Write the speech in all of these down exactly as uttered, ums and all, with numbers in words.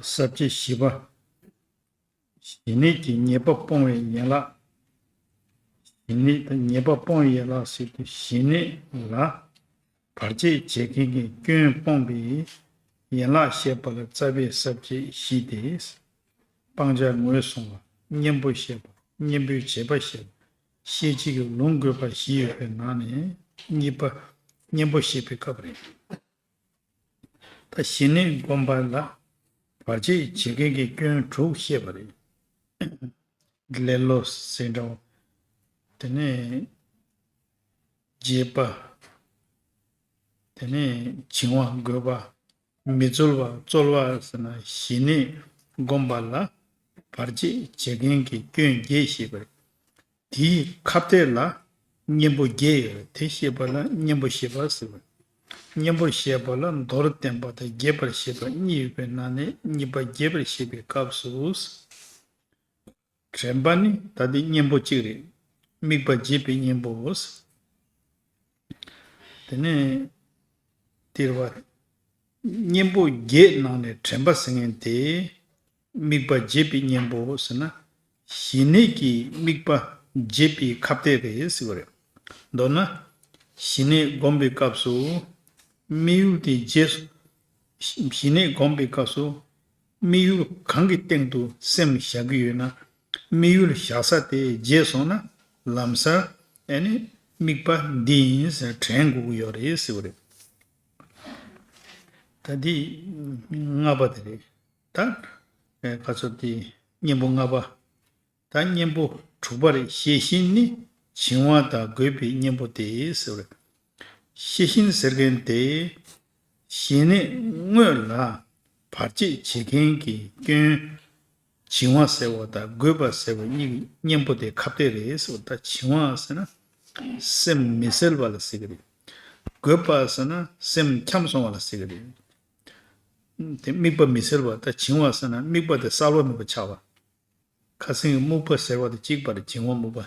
ས་བཅད་བཞི་པ། ཞི་གནས་ཀྱི་ཉེས་པ་སྤོང་བའི་ཡན་ལག་ཞི་གནས་དང་ཉེས་པ་སྤོང་བའི་ཡན་ལག་ཟེར་དུས་ཞི་གནས་ལ། བར་ཆད་བྱེད་མཁན་གྱི་སྐྱོན་སྤོང་བའི་ཡན་ལག་བཤད་པ་ལ་རྩ་བའི་ས་བཅད་བཞི་སྟེ། སྤང་བྱ་ངོས་བཟུང་བ། གཉེན་པོ་བཤད་པ། གཉེན་པོའི་བྱེད་པ་བཤད་པ། ཤེས་བྱེད་ཀྱི་ལུང་དགོས་པ་བཞི་ཡོད་པའི་ནང་ནས་གཉིས་པ་གཉེན་པོ་བཤད་པའི་སྐབས་རེད། ད་ཞི་གནས་བསྒོམ་པ་ལ་བར་ཆད་བྱེད་མཁན་གྱི་སྐྱོན་དྲུག་བཤད་པ་རེད། ལེ་ལོ་ཟེར་འདྲ་བོ། དེ་ནས་བརྗེད་པ། དེ་ནས་བྱིང་བ། རྒོད་པ། མི་འཛོལ་བ། རྩོལ་བ་ཟེར་ན་ཞི་གནས་བསྒོམ་པ་ལ་བར་ཆད་བྱེད་མཁན་གྱི་སྐྱོན་བརྒྱད་བཤད་པ་རེད། དེའི་ཁ་གཏད་ལ་གཉེན་པོ་བརྒྱད་ཡོད་རེད། དེ་བཤད་པ་ལ་གཉེན་པོ་བཤད་པ་ཟེར་བ། གཉེན་པོ་བཤད་པ་ལ་མདོར་བསྟན་པ་དང་རྒྱས་པར་བཤད་པ་གཉིས་ཡོད་པའི་ནང་ནས་གཉིས་པ་རྒྱས་པར་བཤད་པའི་སྐབས་སུ། དྲན་པ་ནི་ད་ལྟའི་གཉེན་པོ་གཅིག་རེད། དམིགས་པ་བརྗེད་པའི་གཉེན་པོ། དེ་ནས་དེར་བ། གཉེན་པོ་བརྒྱད་ནང་ནས་དྲན་པ་ཟེར་མཁན་དེ། དམིགས་པ་བརྗེད་པའི་གཉེན་པོ་ཟེར་ན། ཞི་གནས་ཀྱི་དམིགས་པ་བརྗེད་པའི་ཁ་གཏད་རེད་ཟེར་བ་རེད། མདོར་ན། ཞི་གནས་བསྒོམ་པའི་སྐབས་སུ། དམིགས་ཡུལ་དེ་བརྗེད། ཞི་གནས་བསྒོམ་པའི་སྐབས་སུ། དམིགས་ཡུལ་གང་གི་སྟེང་དུ་སེམས་བཞག་གི་ཡོད་ན། དམིགས་ཡུལ་བཞག་ས་དེ་བརྗེད་སོང་ན། ལམ་སང་ཨ་ནི་དམིགས་པ་འདི་ཡིན་ཟེར་དྲན་དགོས་ཀྱི་ཡོད་རེད་ཟེར་བ་རེད། ད་འདི་ལྔ་པ་དེ་རེད། ད་ཨེ་ག་ཚོད་དེ་གཉེན་པོ་ལྔ་པ། ད་གཉེན་པོ་དྲུག་པ་རེད། ཤེས་བཞིན་ནི་བྱིང་བ་དང་རྒོད་པའི་གཉེན་པོ་སྟེ་ཟེར་བ་རེད། ཤེས་བཞིན་ཟེར་མཁན་དེ། ཞི་གནས་དངོས་ལ་བར་ཆད་བྱེད་མཁན་གྱི་སྐྱོན། བྱིང་བ་ཟེར་བ་དང་རྒོད་པ་ཟེར་བ་གཉིས་ཀྱི་གཉེན་པོ་དེ་ཁ་གཏད་རེད་ཟེར་བ། ད་བྱིང་བ་ཟེར་ན་སེམས་མི་གསལ་བ་ལ་ཟེར་གི་རེད། རྒོད་པ་ཟེར་ན་སེམས་འཁྱམས་སོང་བ་ལ་ཟེར་གི་རེད། དེ་དམིགས་པ་མི་གསལ་བ། ད་བྱིང་བ་ཟེར་ན་དམིགས་པ་དེ་གསལ་བ་མེད་པ་ཆགས་པ། ཁ་སེང་གི་སྨུག་པ་ཟེར་བ་དང་གཅིག་པ་རེད། བྱིང་བ་སྨུག་པ།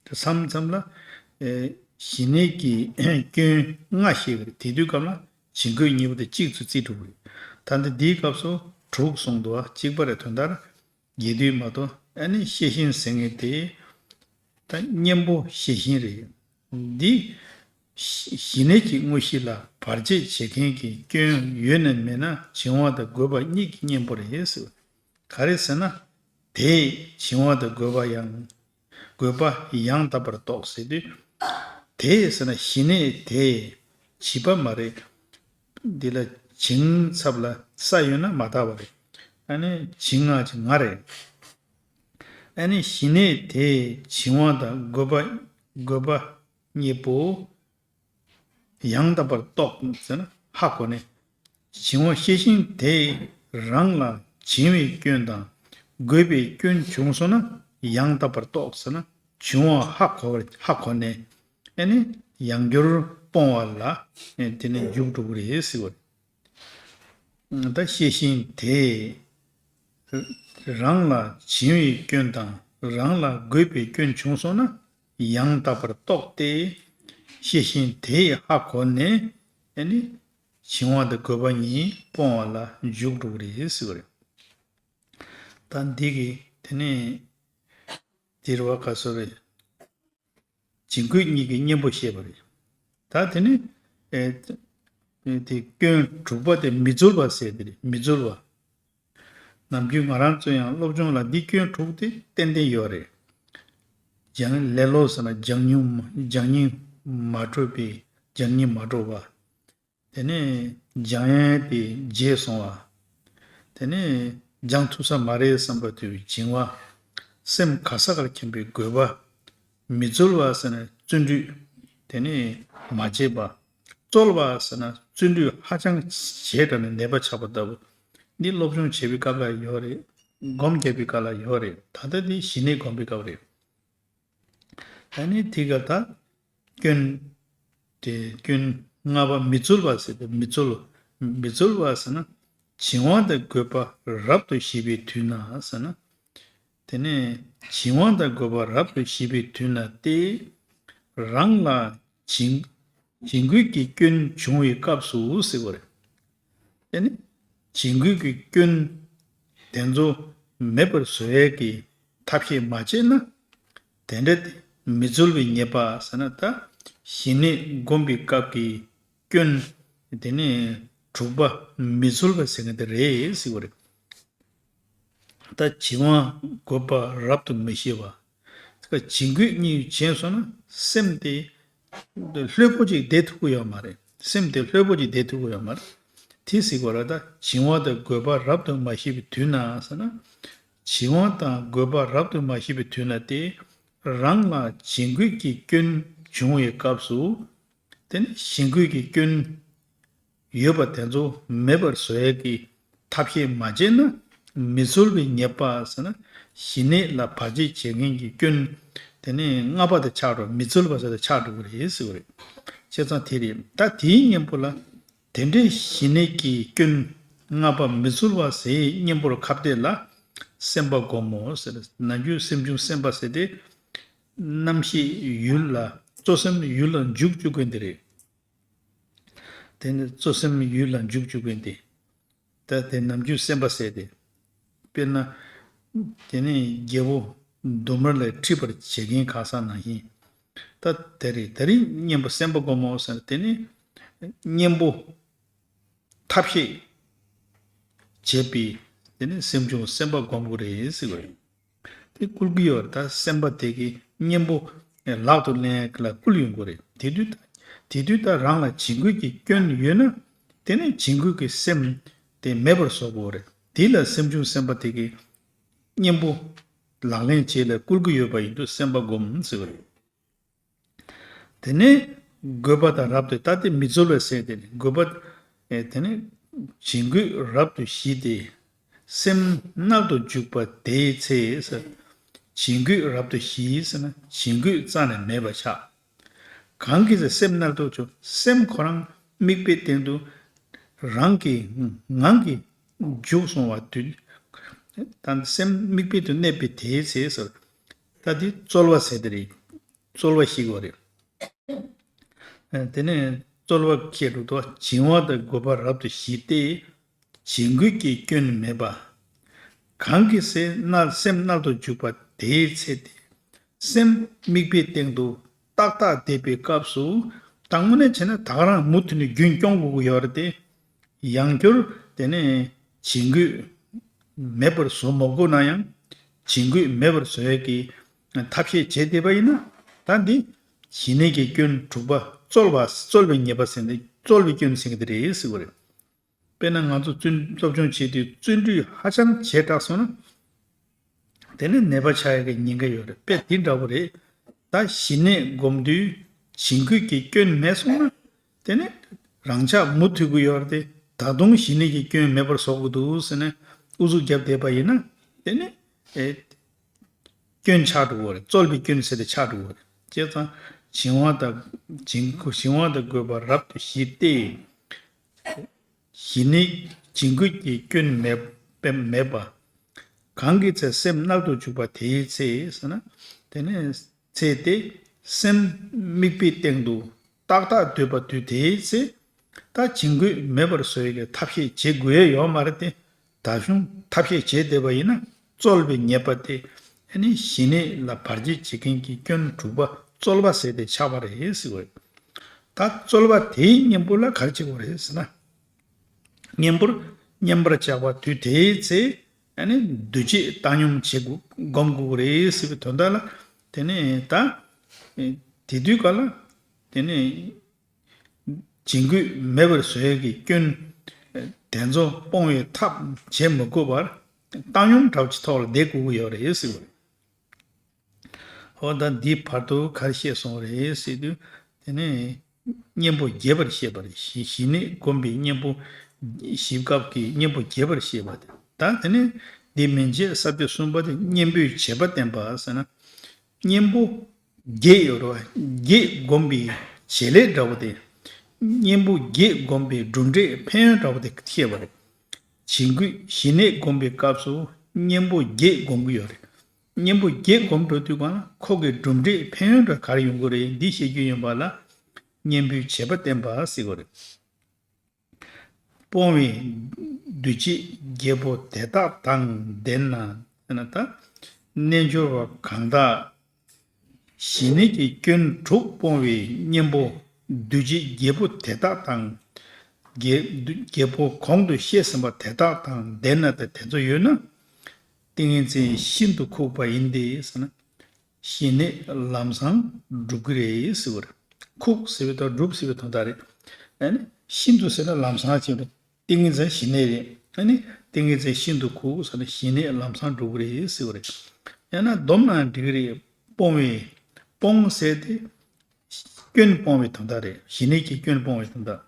དེ་མཚམས་མཚམས་ལ། ཨེ། ཞི་གནས་ཀྱི་སྐྱོན་ལྔ་བཤད་ཀྱི་རེད། དེ་དུས་སྐབས་ལ་བྱིང་རྒོད་གཉིས་པོ་དེ་གཅིག་ཏུ་བརྩི་ཐུབ་ཀྱི་རེད། ད་ལྟ་འདིའི་སྐབས་སུ་དྲུག་གསུངས་འདུག་བ། གཅིག་པ་རེད། དོན་དག་བརྒྱད་དུས་མ་གཏོགས། ཨ་ནི་ཤེས་བཞིན་ཟེར་མཁན་དེ། ད་གཉེན་པོ་ཤེས་བཞིན་རེད། འདི་ཞི་གནས་ཀྱི་དངོས་གཞི་ལ་བར་ཆད་བྱེད་མཁན་གྱི་སྐྱོན་ཡོད་ན་མེད་ན་བྱིང་བ་དང་རྒོད་པ་གཉིས་ཀྱི་གཉེན་པོ་རེད་ཟེར། ག་རེ་ཟེར་ན། དེས་བྱིང་བ་དང་རྒོད་པ་ཡང་། རྒོད་པ་ཡང་དག་པར་རྟོགས་ཟེར་དུས། དེས་ཟེར་ན་ཞི་གནས་དེས་བྱིས་པ་མ་རེད། འདི་ལ་བྱིང་ཚབ་ལ་ས་ཡོད་ན་མ་དག་པ་རེད། ཨ་ནི་བྱིང་ང་ཅི་ང་རེད། ཨ་ནི་ཞི་གནས་དེས་བྱིང་བ་དང་རྒོད་པ་རྒོད་པ་གཉིས་པོ་ཡང་དག་པར་རྟོགས་ཟེར་ན་ཧ་གོ་ནས། བྱིང་བ་ཤེས་བཞིན་དེས་རང་ལ་བྱིང་བའི་སྐྱོན་དང་རྒོད་པའི་སྐྱོན་བྱུང་སོང་ན་ཡང་དག་པར་རྟོགས་ཟེར་ན་བྱིང་བ་ཧ་གོ་བར་ཧ་གོ་ནས། ཨ་ནི་ཡང་བསྐྱར་སྤོང་བ་ལ་དེ་ནས་འཇུག་འགྲོ་གི་རེད་ཟེར་བ་རེད། ད་ཤེས་བཞིན་དེས་རང་ལ་བྱིང་བའི་སྐྱོན་དང་རང་ལ་རྒོད་པའི་སྐྱོན་བྱུང་སོང་ན་ཡང་དག་པར་རྟོགས་ཏེ། ཤེས་བཞིན་དེས་ཧ་གོ་ནས་ཨ་ནི་བྱིང་བ་དང་རྒོད་པ་གཉིས་སྤོང་བ་ལ་འཇུག་འགྲོ་གི་རེད་ཟེར་བ་རེད། ད་འདི་གི་དེ་ནས་དེ་རུ་བ་ག་སོ་རེད། བྱིང་རྒོད་གཉིས་ཀྱི་གཉེན་པོ་བཤད་པ་རེད། ད་དེ་ནི། ཨེ། དེ་སྐྱོན་དྲུག་པ་དེ་མི་འཛོལ་བ་ཟེར་དེ་རེད། མི་འཛོལ་བ། ནམ་རྒྱུན་ང་རང་ཚོ་ཡང་སློབ་སྦྱོང་ལ་འདི་སྐྱོན་དྲུག་དེ་ཏན་ཏན་ཡོད་རེད། སྦྱང་ལེ་ལོ་ཟེར་ན་སྦྱང་སྙིང་སྦྱང་སྙིང་མ་བྲོད་པའི་སྦྱང་སྙིང་མ་བྲོ་བ། དེ་ནས་སྦྱང་ཡས་དེ་བརྗེད་སོང་བ། དེ་ནས་སྦྱང་ཐུབ་ས་མ་རེད་བསམ་པ་དེ་བྱིང་བ། སེམས་ག་ས་གར་འཁྱམས་པའི་རྒོད་པ། མི་འཛོལ་བ་ཟེར་ན་བརྩོན་འགྲུས། དེ་ནས་མ་བྱས་པ། རྩོལ་བ་ཟེར་ན་བརྩོན་འགྲུས་ཧ་ཅང་ཞེ་དྲག་ནས་ནད་པ་ཆགས་པ་ལྟ་བུ། འདི་སློབ་སྦྱོང་བྱེད་པའི་སྐབས་ལ་ཡོད་རེད། སྒོམ་རྒྱབ་པའི་སྐབས་ལ་ཡོད་རེད། ད་ལྟ་འདི་ཞི་གནས་སྒོམ་པའི་སྐབས་རེད། ད་ནི་དེ་ག་ད་སྐྱོན། དེ་སྐྱོན་ལྔ་པ་མི་འཛོལ་བ་ཟེར་ཏེ་མི་འཛོལ། མི་འཛོལ་བ་ཟེར་ན་བྱིང་བ་དང་རྒོད་པ་རབ་ཏུ་ཞི་བའི་དུས་ན་ཟེར་ན། དེ་ནས་བྱིང་བ་དང་རྒོད་པ་རབ་ཏུ་ཞི་བའི་དུས་ན་སྟེ། རང་ལ་བྱིང་བྱིང་རྒོད་ཀྱི་སྐྱོན་བྱུང་བའི་སྐབས་སུ་ཟེར་བ་རེད། དེ་ནི་ བྱིང་རྒོད་ཀྱི་སྐྱོན་དེ་ཚོ་མེད་པར་བཟོ་ཡས་ཀྱི་ཐབས་ཤེས་མ་བྱས་ན། དེ་འདྲ་དེ་མི་འཚོལ་བའི་ཉེས་པ་ཟེར་ན། ད་ཞི་གནས་སྒོམ་པའི་སྐབས་ཀྱི་སྐྱོན་དེ་ནི་དྲུག་པ་མི་འཚོལ་བ་ཟེར་མཁན་དེ་རེད་ཟེར་བ་རེད། ད་བྱིང་བ་རྒོད་པ་རབ་ཏུ་མི་ཞི་བ། བྱིང་རྒོད་གཉིས་བྱས་སོང་ན་སེམས་དེ་ལྷོད་པོ་ཅིག་བསྡད་ཐུབ་ཀྱི་ཡོད་མ་རེད། སེམས་དེ་ལྷོད་པོ་ཅིག་བསྡད་ཐུབ་ཀྱི་ཡོད་མ་རེད། དེ་ཟེར་དགོས་རེད། ད་བྱིང་བ་དང་རྒོད་པ་རབ་ཏུ་མ་ཞི་བའི་དུས་ན་ཟེར་ན། བྱིང་བ་དང་རྒོད་པ་རབ་ཏུ་མ་ཞི་བའི་དུས་ན་སྟེ། རང་ལ་བྱིང་རྒོད་ཀྱི་སྐྱོན་བྱུང་བའི་སྐབས་སུ། དེ་ནི་བྱིང་རྒོད་ཀྱི་སྐྱོན་ཡོད་པ་དེ་ཚོ་མེད་པར་བཟོ་ཡས་ཀྱི་ཐབས་ཤེས་མ་བྱས་ན། མི་འཚོལ་བའི་ཉེས་པ་ཟེར་ན། ཞི་གནས་ལ་བར་ཆད་བྱེད་མཁན་གྱི་སྐྱོན་དེ་ནི་ལྔ་པ་དེ་ཆགས་འགྲོ། མི་འཚོལ་བ་ཟེར་དེ་ཆགས་འགྲོ་གི་རེད་ཟེར་བ་རེད། བྱས་ཙང་དེ་རེད། ད་དེའི་གཉེན་པོ་ལ། དེ་འདྲའི་ཞི་གནས་ཀྱི་སྐྱོན་ལྔ་པ་མི་འཚོལ་བ་ཟེར་གཉེན་པོར་ཁ་གཏད་ལ། སེམས་པ་སྒོམ་མོ་ཟེར། ནམ་རྒྱུན་སེམས་བྱུང་སེམས་པ་ཟེར་ཏེ། རྣམ་ཤེས་ཡུལ་ལ། གཙོ་སེམས་ཡུལ་ལ་འཇུག་བཅུག་མཁན་དེ་རེད། དེ་ནི་གཙོ་སེམས་ཡུལ་ལ་འཇུག་བཅུག་མཁན་དེ། ད་དེ་ནམ་རྒྱུན་སེམས་པ་ཟེར་ཏེ། དཔེར་ན། དེ་ནི་རྒྱལ་པོ་དུ་མར་ལ་ཁྲིད་པར་བྱེད་མཁན་གང་ཟག་ནང་བཞིན། ད་དེ་རེད། དེ་རིང་གཉེན་པོ་སེམས་པ་སྒོམ་མོ་ཟེར། དེ་ནི་གཉེན་པོ་ཐབས་ཤེས་བྱེད་པའི་དེ་ནི་སེམས་བྱུང་སེམས་པ་སྒོམ་དགོས་རེད་ཟེར་བ་རེད། དེ་བསྐུལ་གྱི་ཡོད་རེད། ད་སེམས་པ་དེ་གི་གཉེན་པོ་ལག་ཏུ་ལེན་ཡག་ལ་བསྐུལ་ཡོང་གི་རེད། དེ་དུས་ད་དེ་དུས་ད་རང་ལ་བྱིང་རྒོད་ཀྱི་སྐྱོན་ཡོད་ན། དེ་ནི་བྱིང་རྒོད་ཀྱི་སེམས་དེ་མེད་པར་བཟོ་དགོས་རེད། དེ་ལ་སེམས་བྱུང་སེམས་པ་དེ་གི་གཉེན་པོ་ལག་ལེན་བྱེད་ལ་བསྐུལ་གྱི་ཡོད་པ་ཡིན་དུས་སེམས་པ་སྒོམ་ཟེར་བ་རེད། དེ་ནས་རྒོད་པ་དང་རབ་ཏུ། ད་དེ་མི་འཚོལ་བའི་སེམས་དེ་ནི་རྒོད་པ། ཨེ་དེ་ནི་བྱིང་རྒོད་རབ་ཏུ་ཞི་སྟེ། སེམས་མནལ་དུ་འཇུག་པ་དེའི་ཚེ་ཟེར། བྱིང་རྒོད་རབ་ཏུ་ཞི་ཟེར་ན་བྱིང་རྒོད་རྩ་ནས་མེད་པ་ཆགས། གང་གི་ཚེ་སེམས་མནལ་དུ་འཇུག་སེམས་ཁོ་རང་དམིགས་པའི་སྟེང་དུ་རང་གི་ངང་གིས་འཇུག་སོང་བ་དུས། ད་སེམས་དམིགས་པའི་དུ་གནས་པའི་དེའི་ཚེ་ཟེར། ད་དེ་རྩོལ་བ་ཟེར་དེ་རེད། རྩོལ་བ་ཞིག་བ་རེད། དེ་ནས་རྩོལ་བ་ཁྱེད་དུ་དོ། བྱིང་བ་དང་རྒོད་པ་རབ་ཏུ་ཞི་སྟེ། བྱིང་རྒོད་ཀྱི་སྐྱོན་མེད་པ། གང་གི་ཚེ་མནལ་སེམས་མནལ་དུ་འཇུག་པ་དེའི་ཚེ་སྟེ། སེམས་དམིགས་པའི་སྟེང་དུ་ཏག་ཏག་བསྡད་པའི་སྐབས་སུ། ད་དངོས་གནས་བྱས་ན་ད་ག་རང་མུ་མཐུད་ནས་རྒྱུན་སྐྱོང་དགོས་ཀྱི་ཡོད་རེད་དེ། ཡང་བསྐྱར་དེ་ནས་བྱིང་རྒོད་མེད་པར་བཟོ་མ་དགོས་ན་ཡང་། བྱིང་རྒོད་མེད་པར་བཟོ་ཡས་ཀྱི་ཐབས་ཤེས་བྱེད་བསྡད་པ་ཡིན་ན། ད་འདི་ཞི་གནས་ཀྱི་སྐྱོན་དྲུག་པ་རྩོལ་བ་རྩོལ་བའི་ཉེས་པ་ཟེར་ནས་རྩོལ་བའི་སྐྱོན་ཟེར་གྱི་དེ་རེད་ཟེར་བ་རེད། དཔེར་ན་ང་ཚོ་བརྩོན་སློབ་སྦྱོང་བྱེད་དུས་བརྩོན་འགྲུས་ཧ་ཅང་ཇེ་དྲག་སོང་ན། དེ་ནི་ནད་པ་ཆགས་ཡག་གི་ཉེན་ཁ་ཡོད་རེད། དཔེ་དེ་འདྲ་བོ་རེད། ད་ཞི་གནས་སྒོམ་དུས་བྱིང་རྒོད་ཀྱི་སྐྱོན་མེད་སོང་ན། དེ་ནི་རང་ཅག་མུ་མཐུད་ཀྱི་ཡོད་རེད་དེ། ད་དུང་ཞི་གནས་ཀྱི་སྐྱོན་མེད་པར་བཟོ་དགོས་འདུག་ཟེར་ནས་ཨུ་ཚུགས་བརྒྱབ་བསྡད་པ་ཡིན་ན། དེ་ནི་ཨེ་སྐྱོན་ཆགས་འགྲོ་གི་རེད། རྩོལ་བའི་སྐྱོན་ཟེར་དེ་ཆགས་འགྲོ་གི་རེད། བྱས་ཙང་བྱིང་བ་དང་བྱིང་བྱིང་བ་དང་རྒོད་པ་རབ་ཏུ་ཞི་སྟེ། ཞི་གནས་བྱིང་རྒོད་ཀྱི་སྐྱོན་མེད་པ་མེད་པ། གང་གི་ཚེ་སེམས་མནལ་དུ་འཇུག་པ་དེའི་ཚེ་ཟེར་ན། དེ་ནས་ཚེ་དེ་སེམས་དམིགས་པའི་སྟེང་དུ་ཏག་ཏག་སྡོད་པ་དུས་དེའི་ཚེ། ད་བྱིང་རྒོད་མེད་པར་བཟོ་ཡག་གི་ཐབས་ཤེས་བྱེད་དགོས་ཡ་ཡོད་མ་རེད་དེ། ད་གཞུང་ཐབས་ཤེས་བྱེད་བསྡད་པ་ཡིན་ན་རྩོལ་བའི་ཉེས་པ་དེ། ཨ་ནི་ཞི་གནས་ལ་བར་ཆད་བྱེད་མཁན་གྱི་སྐྱོན་དྲུག་པ་རྩོལ་བ་ཟེར་དེ་ཆགས་པ་རེད་ཟེར་བ་རེད། ད་རྩོལ་བ་དེའི་གཉེན་པོ་ལ་ག་རེ་བྱེད་དགོས་རེད་ཟེར་ན། གཉེན་པོར་བསྙེན་པར་བྱ་བ་དུས་དེའི་ཚེ། ཨ་ནི་འདུ་བྱེད་བཏང་སྙོམས་བྱེད་དགོས་སྒོམ་དགོས་རེད་ཟེར་བའི་དོན་དག་ལ། དེ་ནས་ད་དེ་དུས་ག་ལ་དེ་ནས། བྱིང་རྒོད་མེད་པར་བཟོ་ཡག་གི་སྐྱོན་དེ་ཚོ་སྤོང་བའི་ཐབས་བྱེད་མི་དགོས་པར་བཏང་སྙོམས་འདྲ་བོ་ཅིག་ཐོག་ལ་བསྡད་དགོས་ཀྱི་ཡོད་རེད་ཟེར་བ་རེད། འོ་ད་འདིའི་བར་དུ་ག་རེ་བཤད་སོང་རེད་ཟེར་དུས། དེ་ནས་གཉེན་པོ་རྒྱས་པར་བཤད་པ་རེད། ཞི་ཞི་གནས་སྒོམ་པའི་གཉེན་པོ་ཞིབ་སྐབས་ཀྱི་གཉེན་པོ་རྒྱས་པར་བཤད་པ་དེ། ད་དེ་ནས་འདི་མན་ཆད་ས་བཅད་གསུམ་པ་དེ་གཉེན་པོའི་བྱེད་པ་བསྟན་པ་ཟེར་ན། གཉེན་པོ་བརྒྱད་ཡོད་རེད་བ། བརྒྱད་བསྒོམ་པའི་བྱེད་ལས་འདྲ་བོ་དེ། གཉེན་པོ་བརྒྱད་བསྒོམ་པའི་གྲུབ་འབྲས་ཕན་ཡོན་འདྲ་བོ་དེ་བཤད་པ་རེད། བྱིང་རྒོད་ཞི་གནས་བསྒོམ་པའི་སྐབས་སུ་གཉེན་པོ་བརྒྱད་བསྒོམ་གྱི་ཡོད་རེད། གཉེན་པོ་བརྒྱད་བསྒོམ་འགྲོ་དུས་གང་ལ་ཁོ་གི་གྲུབ་འབྲས་ཕན་ཡོན་འདྲ་ག་རེ་ཡོང་གི་རེད། འདི་བཤད་རྒྱུ་ཡིན་པ་ལ་གཉེན་པོའི་བྱེད་པ་བསྟན་པ་ཟེར་གྱི་རེད། སྤོང་བའི་ འདུས་བྱས་བརྒྱད་པོ་དེ་དག་དང་ལྡན་ན་ཟེར་ན། ད་རྣལ་འབྱོར་པ་གང་དག་ཞི་གནས་ཀྱི་སྐྱོན་དྲུག་སྤོང་བའི་གཉེན་པོ་འདུས་བྱས་བརྒྱད་པོ་དེ་དག་དང་། བརྒྱད་བརྒྱད་པོ་གོང་དུ་བཤད་ཟིན་པ་དེ་དག་དང་ལྡན་ན། དེ་དེ་ཚོ་ཡོད་ན། ཏིང་ངེ་འཛིན་ཤིན་ཏུ་ཁུག་པ་ཡིན་ཏེ་ཟེར་ན། ཞི་གནས་ལམ་སང་འགྲུབ་ཀྱི་རེད་ཟེར་བ་རེད། ཁུག་ཟེར་བའི་དོན་འགྲུབ་ཟེར་བའི་དོན་དག་རེད། ཨ་ནི་ཤིན་ཏུ་ཟེར་ན་ལམ་སང་ཅིག་རེད། ཏིང་ངེ་འཛིན་ཞི་གནས་རེད། ཨ་ནི་ཏིང་ངེ་འཛིན་ཤིན་ཏུ་ཁུག་ཟེར་ན་ཞི་གནས་ལམ་སང་འགྲུབ་ཀྱི་རེད་ཟེར་བ་རེད། ཡང་ན་སྡོམ་ན་འགྲིག་གི་རེད། སྤོང་བའི་སྤོང་ཟེར་དེ་སྐྱོན་སྤོང་བའི་དོན་དག་རེད། ཞི་གནས་ཀྱི་སྐྱོན་སྤོང་བའི་དོན་དག་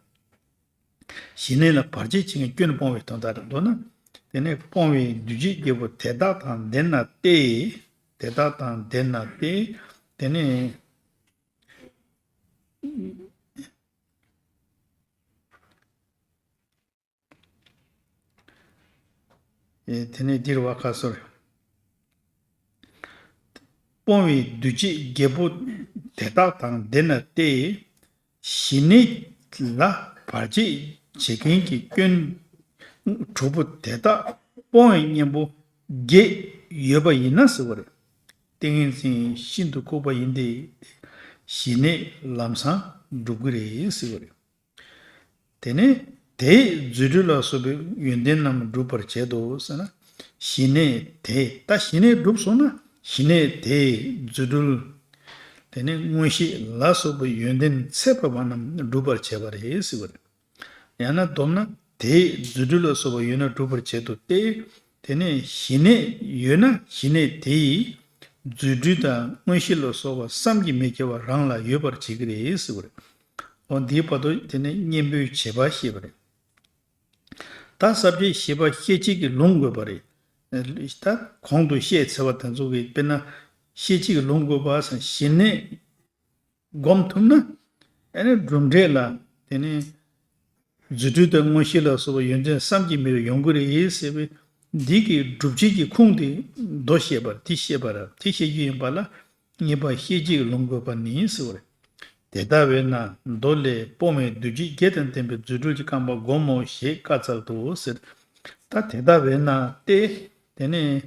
ཞི་གནས་ལ་བར་ཆད་བྱེད་མཁན་སྐྱོན་སྤོང་བའི་དོན་དག་རེད། མདོར་ན། དེ་ནས་སྤོང་བའི་འདུས་བྱས་བརྒྱད་པོ་དེ་དག་དང་ལྡན་ན་སྟེ། དེ་དག་དང་ལྡན་ན་སྟེ། དེ་ནས། ཨེ། དེ་ནས་འདིར་བ་ཁ་སོར། སྤོང་བའི་འདུས་བྱས་བརྒྱད་པོ་དེ་དག་དང་ལྡན་ན་སྟེ། ཞི་གནས་ལ་བར་ཆད་བྱེད་མཁན་གྱི་སྐྱོན་དྲུག་པོ་དེ་དག་སྤོང་བའི་གཉེན་པོ་བརྒྱད་ཡོད་པ་ཡིན་ན་ཟེར་བ་རེད། ཏིང་ངེ་འཛིན་ཤིན་ཏུ་ཁུག་པ་ཡིན་ཏེ། ཞི་གནས་ལམ་སང་འགྲུབ་ཀྱི་རེད་ཟེར་བ་རེད། དེ་ནས་དེས་རྫུ་འཕྲུལ་ལ་སོགས་པའི་ཡོན་ཏན་རྣམས་འགྲུབ་པར་བྱེད་དོ་ཟེར་ན། ཞི་གནས་དེས། ད་ཞི་གནས་འགྲུབ་སོང་ན་ཞི་གནས་དེས་རྫུ་འཕྲུལ། དེ་ནས་མངོན་ཤེས་ལ་སོགས་པའི་ཡོན་ཏན་ཚད་པ་བ་རྣམས་འགྲུབ་པར་བྱེད་པ་རེད་ཟེར་བ་རེད། ཡང་ན་སྡོམ་ན་དེས་རྫུ་འཕྲུལ་ལ་སོགས་པ་ཡོད་ན་འགྲུབ་པར་བྱེད་དོ་སྟེ། དེ་ནས་ཞི་གནས་ཡོད་ན་ཞི་གནས་དེས་རྫུ་འཕྲུལ་དང་མངོན་ཤེས་ལ་སོགས་པ་བསམ་གྱིས་མི་ཁྱབ་པ་རང་ལ་ཡོད་པར་བྱེད་ཀྱི་རེད་ཟེར་བ་རེད། འོ་འདིའི་བར་དུ་དེ་ནས་གཉེན་པོའི་བྱེད་པ་བཤད་པ་རེད། ད་ས་བཅད་བཞི་པ་ཤེས་བྱེད་ཀྱི་ལུང་དགོས་པ་རེད། ད་གོང་དུ་བཤད་ཚར་བ་དེ་ཚོ་གི་དཔེར་ན་ཤེས་བྱེད་ཀྱི་ལུང་དགོས་པ་ཟེར་ཞི་གནས་སྒོམ་ཐུབ་ན། ཨ་ནི་གྲུབ་འབྲས་ལ་དེ་ནི་རྫུ་འཕྲུལ་དང་མངོན་ཤེས་ལ་སོགས་པ་ཡོན་ཏན་བསམ་གྱིས་མི་ཁྱབ་ཡོང་གི་རེད་ཟེར་བའི་འདི་གི་སྒྲུབ་བྱེད་ཀྱི་ཁུངས་དེ་མདོ་བཤད་པར་དེ་བཤད་པར་དེ་བཤད་རྒྱུ་ཡིན་པ་ལ། གཉིས་པ་ཤེས་བྱེད་ཀྱི་ལུང་དགོས་པ་ནི་ཟེར་བ་རེད། དེ་ལྟ་བས་ན་མདོ་ལས་སྤོང་བའི་འདུས་བྱས་བརྒྱད་དང་ལྡན་པའི་རྫུ་འཕྲུལ་གྱི་རྐང་པ་བསྒོམ་མོ་ཞེས་བཀའ་སྩལ་ཏོ་ཟེར། ད་དེ་ལྟ་བས་ན་སྟེ། དེ་ནས་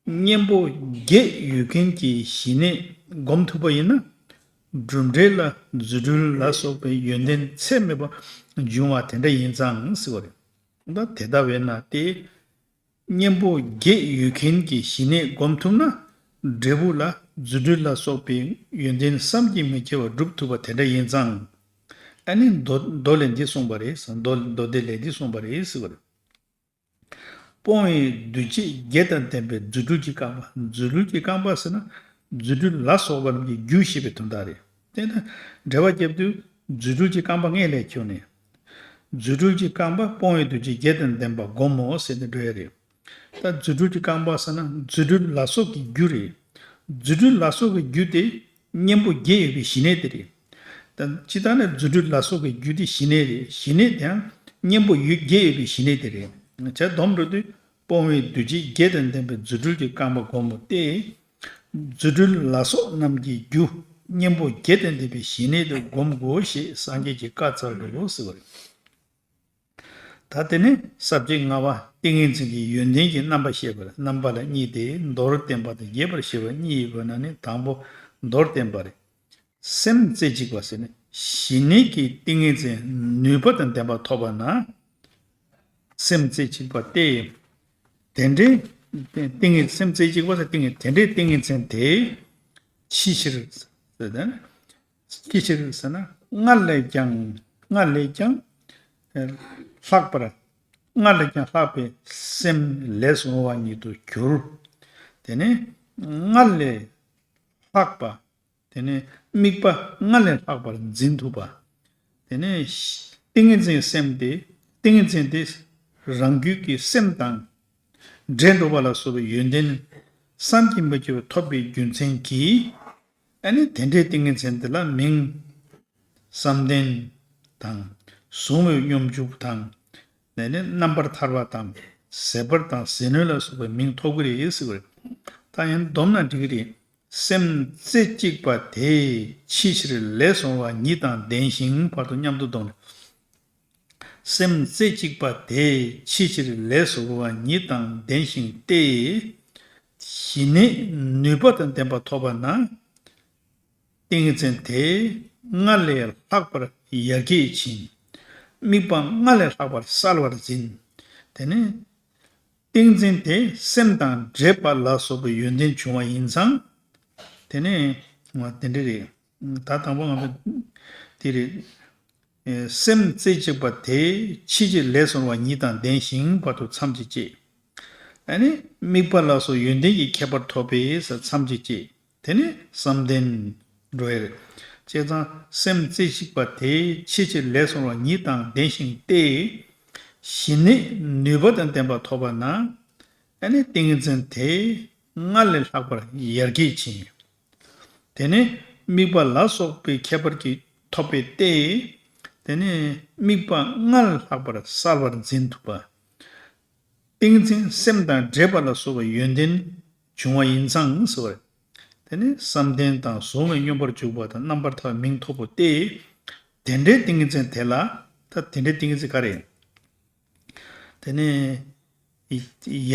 གཉེན་པོ་བརྒྱད་ཡོད་མཁན་གྱི་ཞི་གནས་སྒོམ་ཐུབ་པ་ཡིན་ན། གྲུབ་འབྲས་ལ་རྫུ་འཕྲུལ་ལ་སོགས་པའི་ཡོན་ཏན་ཚད་མེད་པ་འབྱུང་བ་དེ་འདྲ་ཡིན་ཙང་ཟེར་བ་རེད། ད་དེ་ལྟ་བས་ན་སྟེ། གཉེན་པོ་བརྒྱད་ཡོད་མཁན་གྱི་ཞི་གནས་སྒོམ་ཐུབ་ན། འབྲས་བུ་ལ་རྫུ་འཕྲུལ་ལ་སོགས་པའི་ཡོན་ཏན་བསམ་གྱིས་མི་ཁྱབ་པ་འགྲུབ་ཐུབ་པ་དེ་འདྲ་ཡིན་ཙང་། ཨ་ནི་མདོ་མདོ་ལས་འདི་གསུངས་པ་རེད། མདོ་མདོ་སྡེ་ལས་འདི་གསུངས་པ་རེད་ཟེར་བ་རེད། སྤོང་བའི་འདུས་བྱས་བརྒྱད་དང་ལྡན་པའི་རྫུ་འཕྲུལ་གྱི་རྐང་པ། རྫུ་འཕྲུལ་གྱི་རྐང་པ་ཟེར་ན། རྫུ་འཕྲུལ་ལ་སོགས་པ་རྣམས་ཀྱི་རྒྱུ་ཞེས་པའི་དོན་དག་རེད། དེ་ལྟར་འགྲེལ་པ་བརྒྱབ་དུས་རྫུ་འཕྲུལ་གྱི་རྐང་པ་སྔོན་ལ་ཁྱོན་ནས། རྫུ་འཕྲུལ་གྱི་རྐང་པ་སྤོང་བའི་འདུས་བྱས་བརྒྱད་དང་ལྡན་པ་བསྒོམ་མོ་ཟེར་ནས་འགྲོ་ཡ་རེད། ད་རྫུ་འཕྲུལ་གྱི་རྐང་པ་ཟེར་ན་རྫུ་འཕྲུལ་ལ་སོགས་ཀྱི་རྒྱུ་རེད། རྫུ་འཕྲུལ་ལ་སོགས་ཀྱི་རྒྱུ་དེ་གཉེན་པོ་བརྒྱད་ཡོད་པའི་ཞི་གནས་དེ་རེད། ད་ཇི་ལྟར་ན་རྫུ་འཕྲུལ་ལ་སོགས་ཀྱི་རྒྱུ་དེ་ཞི་གནས་རེད། ཞི་གནས་དེའང་གཉེན་པོ་ཡོད་བརྒྱད་ཡོད་པའི་ཞི་གནས་དེ་རེད། བྱས་སྡོམ་འགྲོ་དུས་སྤོང་བའི་འདུས་བྱས་བརྒྱད་དང་ལྡན་པའི་རྫུ་འཕྲུལ་གྱི་རྐང་པ་བསྒོམ་མོ་སྟེ། རྫུ་འཕྲུལ་ལ་སོགས་རྣམས་ཀྱི་རྒྱུ་གཉེན་པོ་བརྒྱད་དང་ལྡན་པའི་ཞི་གནས་དེ་བསྒོམ་དགོས་ཞེས་སངས་རྒྱས་ཀྱིས་བཀའ་སྩལ་ཏོ་ཟེར་བ་རེད། ད་དེ་ནས་ས་བཅད་ལྔ་པ་ཏིང་ངེ་འཛིན་གྱི་ཡོན་ཏན་གྱི་རྣམ་པ་བཤད་པར། རྣམ་པ་ལ་གཉིས་ཏེ། མདོར་བསྟན་པ་དང་རྒྱས་པར་བཤད་པ་གཉིས་ཡོད་པ་ན་ནི་དང་པོ་མདོར་བསྟན་པ་རེད། སེམས་རྩེ་གཅིག་པ་ཟེར་ནས་ཞི་གནས་ཀྱི་ཏིང་ངེ་འཛིན་ནུས་པ་དང་ལྡན་པ་ཐོབ་པ་ན། སེམས་རྩེ་གཅིག་པ་སྟེ། དེ་འདྲའི་ཏིང་ངེ་སེམས་རྩེ་གཅིག་པ་ཟེར་ཏིང་ངེ་དེ་འདྲའི་ཏིང་ངེ་འཛིན་དེ་ཕྱི་ཕྱིར་ཟེར་ན། ཅི་ཕྱིར་ཟེར་ན་སྔར་ལས་ཀྱང་སྔར་ལས་ཀྱང་ལྷག་པར་སྔར་ལས་ཀྱང་ལྷག་པའི་སེམས་ལས་སུ་འོང་བ་ཉིད་དུ་གྱུར། དེ་ནས་སྔར་ལས་ལྷག་པ། དེ་ནས་དམིགས་པ་སྔར་ལས་ལྷག་པར་འཛིན་ཐུབ་པ། དེ་ནས་ཏིང་ངེ་འཛིན་སེམས་དེ་ཏིང་ངེ་འཛིན་དེ་རང་རྒྱུད་ཀྱི་སེམས་དང་འདྲེས་འགྲོ་བ་ལ་སོགས་པའི་ཡོན་ཏན་བསམ་གྱིས་མི་ཁྱབ་པ་ཐོབ་པའི་རྒྱུ་མཚན་གྱིས། ཨ་ནི་དེ་འདྲའི་ཏིང་ངེ་འཛིན་དེ་ལ་མིང་བསམ་གཏན་དང་གཟུང་བའི་སྙོམས་འཇུག་དང་། དེ་ནས་རྣམ་པར་ཐར་པ་དང་ཟད་པར་དང་ཟད་གནོན་ལ་སོགས་པའི་མིང་ཐོབ་ཀྱི་རེད་ཟེར་བ་རེད། ད་ཡང་སྡོམ་ན་འགྲིག་གི་རེད། སེམས་རྩེ་གཅིག་པ་དེས་ཕྱི་ཕྱིར་ལས་སུ་འོང་བ་ཉིད་དང་ལྡན་ཞིང་བར་དུ་མཉམ་དུ་བསྡོམས་ནས། སེམས་རྩེ་གཅིག་པ་དེས་ཕྱི་ཕྱིར་ལས་སོ་བ་ཉིད་དང་ལྡན་ཞིང་སྟེ། ཞི་གནས་ནུས་པ་དང་ལྡན་པ་ཐོབ་པ་ན། ཏིང་ངེ་འཛིན་དེ་སྔར་ལས་ལྷག་པར་ཡར་རྒྱས་ཕྱིན། དམིགས་པ་སྔར་ལས་ལྷག་པར་གསལ་བར་འཛིན། དེ་ནས་ཏིང་འཛིན་དེ་སེམས་དང་འདྲེས་པ་ལ་སོགས་པའི་ཡོན་ཏན་བྱུང་བ་ཡིན་ཙང་། དེ་ནས་དེ་འདྲ་རེད། ད་དང་པོ་ང་ཚོ་དེ་རེད། སེམས་རྩེ་གཅིག་པ་དེ་ཕྱི་ཕྱིར་ལས་སོ་བ་ཉིད་དང་ལྡན་ཞིང་བར་དུ་མཚམས་ཀྱིས་བཅད། ཨ་ནི་དམིགས་པ་ལ་སོགས་ཡོན་ཏན་གྱི་ཁྱད་པར་ཐོབ་པས་མཚམས་ཀྱིས་བཅད། དེ་ནས་བསམ་གཏན་འགྲོ་ཡི་རེད། བྱས་ཙང་སེམས་རྩེ་གཅིག་པ་དེ་ཕྱི་ཕྱིར་ལས་སོ་བ་ཉིད་དང་ལྡན་ཞིང་སྟེ། ཞི་གནས་ནུས་པ་དང་ལྡན་པ་ཐོབ་པ་ན། ཨ་ནི་ཏིང་ངེ་འཛིན་དེ་སྔར་ལས་ལྷག་པར་ཡར་རྒྱས་ཕྱིན། དེ་ནས་དམིགས་པ་ལ་སོགས་པའི་ཁྱད་པར་གྱིས་ཐོབ་པའི་སྟེ། དེ་ནས་དམིགས་པ་སྔར་ལས་ལྷག་པར་གསལ་བར་འཛིན་ཐུབ་པ། ཏིང་འཛིན་སེམས་དང་འདྲེས་པ་ལ་སོགས་པའི་ཡོན་ཏན་བྱུང་བ་ཡིན་ཙང་ཟེར་བ་རེད། དེ་ནས་བསམ་གཏན་དང་གཟུང་བའི་སྙོམས་པར་འཇུག་པ་དང་རྣམ་པར་ཐར་པའི་མིང་ཐོབ་པ་སྟེ། དེ་འདྲའི་ཏིང་འཛིན་དེ་ལ། ད་དེ་འདྲའི་ཏིང་འཛིན་ག་རེ། དེ་ནས་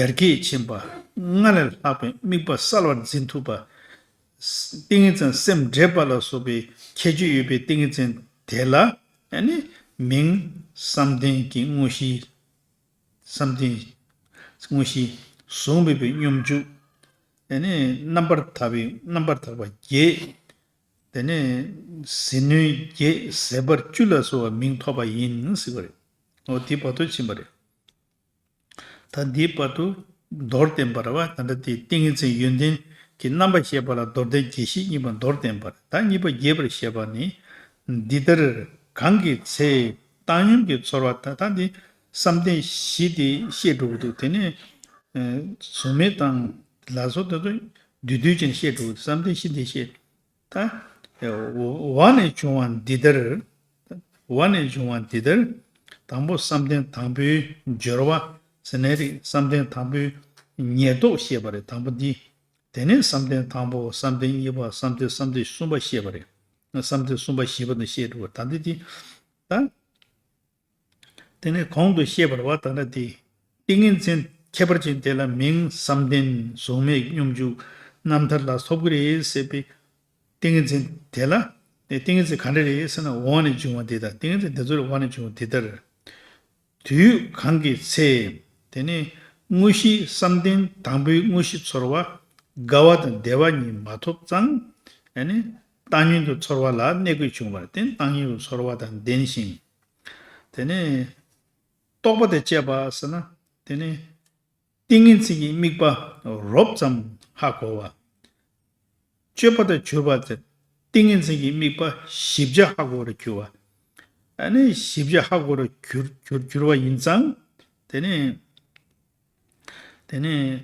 ཡར་རྒྱས་ཕྱིན་པ། སྔར་ལས་ལྷག་པའི་དམིགས་པ་གསལ་བར་འཛིན་ཐུབ་པ། ཏིང་ངེ་འཛིན་སེམས་འདྲེས་པ་ལ་སོགས་པའི་ཁྱད་ཆོས་ཡོད་པའི་ཏིང་ངེ་འཛིན་དེ་ལ་ཨ་ནི་མིང་བསམ་གཏན་གྱི་དངོས་གཞི། བསམ་གཏན་དངོས་གཞི། གཟུང་མེད་པའི་སྙོམས་འཇུག་ཨ་ནི་རྣམ་པར་ཐར་པའི་རྣམ་པར་ཐར་པ་བརྒྱད། དེ་ནས་ཟིལ་གནོན་བརྒྱད་ཟད་པ་བཅུ་ལ་སོགས་པ་མིང་ཐོབ་པ་ཡིན་ཟེར་བ་རེད། འོ་དེ་བར་དུ་ཕྱིན་པ་རེད། ད་འདིའི་བར་དུ་མདོར་བསྟན་པ་རེད་བ། ད་ལྟ་དེ་ཏིང་ངེ་འཛིན་ཡོན་ཏན་གྱི་རྣམ་པ་བཤད་པ་ལ་མདོར་བསྟན་རྒྱས་བཤད་གཉིས་པ་མདོར་བསྟན་པ་རེད། ད་གཉིས་པ་རྒྱས་པར་བཤད་པ་ནི། འདི་ལྟར་གང་གི་ཚེ་བཏང་སྙོམས་ཀྱི་ཚོར་བ་དང་། ད་འདི་བསམ་གཏན་བཞི་དེ་བཤད་འགྲོ་གི་འདུག་དེ་ནས་གཟུང་མེད་དང་ལ་སོགས་དེ་ཚོ་བསྡུས་བསྡུས་ཅན་བཤད་འགྲོ་གི་འདུག་བསམ་གཏན་བཞི་དེ་བཤད། ད་འོ་ནས་བྱུང་བ་འདི་ལྟར། འོ་ནས་བྱུང་བ་འདི་ལྟར། དང་པོ་བསམ་གཏན་དང་པོའི་སྦྱོར་བ་ཟེར་ནའི་རེད། བསམ་གཏན་དང་པོའི་ཉེར་བསྡོགས་བཤད་པ་རེད། དང་པོ་འདི། དེ་ནས་བསམ་གཏན་དང་པོ། བསམ་གཏན་གཉིས་པ། བསམ་གཏན་བསམ་གཏན་གསུམ་པ་བཤད་པ་རེད། བསམ་གཏན་གསུམ་པ་བཞི་པ་དང་བཤད་འགྲོ་བ། ད་འདི་འདི། ད། དེ་ནས་གོང་དུ་བཤད་པ་རེད་བ། ད་ལྟ་དེ། ཏིང་ངེ་འཛིན་ཁྱད་པར་ཅན་དེ་ལ་མིང་བསམ་གཏན་གཟུང་མེད་སྙོམས་འཇུག་རྣམ་ཐར་ལ་ཐོབ་ཀྱི་རེད་ཟེར་བའི་ཏིང་ངེ་འཛིན་དེ་ལ། དེ་ཏིང་ངེ་འཛིན་ག་འདྲ་རེད་ཟེར་ན། འོ་ནས་བྱུང་བ་འདི་ལྟར། ཏིང་ངེ་འཛིན་དེ་ཚོ་ལ་འོ་ནས་བྱུང་བ་འདི་ལྟར། དུས་གང་གི་ཚེ། དེ་ནས་དངོས་གཞི་བསམ་གཏན་དང་པོའི་དངོས་གཞི་ཚོར་བ་དགའ་བ་དང་བདེ་བ་གཉིས་མ་ཐོབ་ཙང་། ཨ་ནི་བཏང་སྙོམས་ཀྱི་ཚོར་བ་ལ་གནས་དགོས་བྱུང་བ་རེད། དེ་བཏང་སྙོམས་ཀྱི་ཚོར་བ་དང་ལྡན་ཞིང་། དེ་ནས་རྟོག་པ་དང་བཅས་པ་ཟེར་ན། དེ་ནས་ཏིང་ངེ་འཛིན་གྱི་དམིགས་པ་རོབ་ཙམ་ཧ་གོ་བ། སྤྱོད་པ་དང་གྱུར་པ་དེ། ཏིང་ངེ་འཛིན་གྱི་དམིགས་པ་ཞིབ་ཆ་ཧ་གོ་བར་གྱུར་པ། ཨ་ནི་ཞིབ་ཆ་ཧ་གོ་བར་གྱུར་གྱུར་གྱུར་པ་ཡིན་ཙང་། དེ་ནས་དེ་ནས་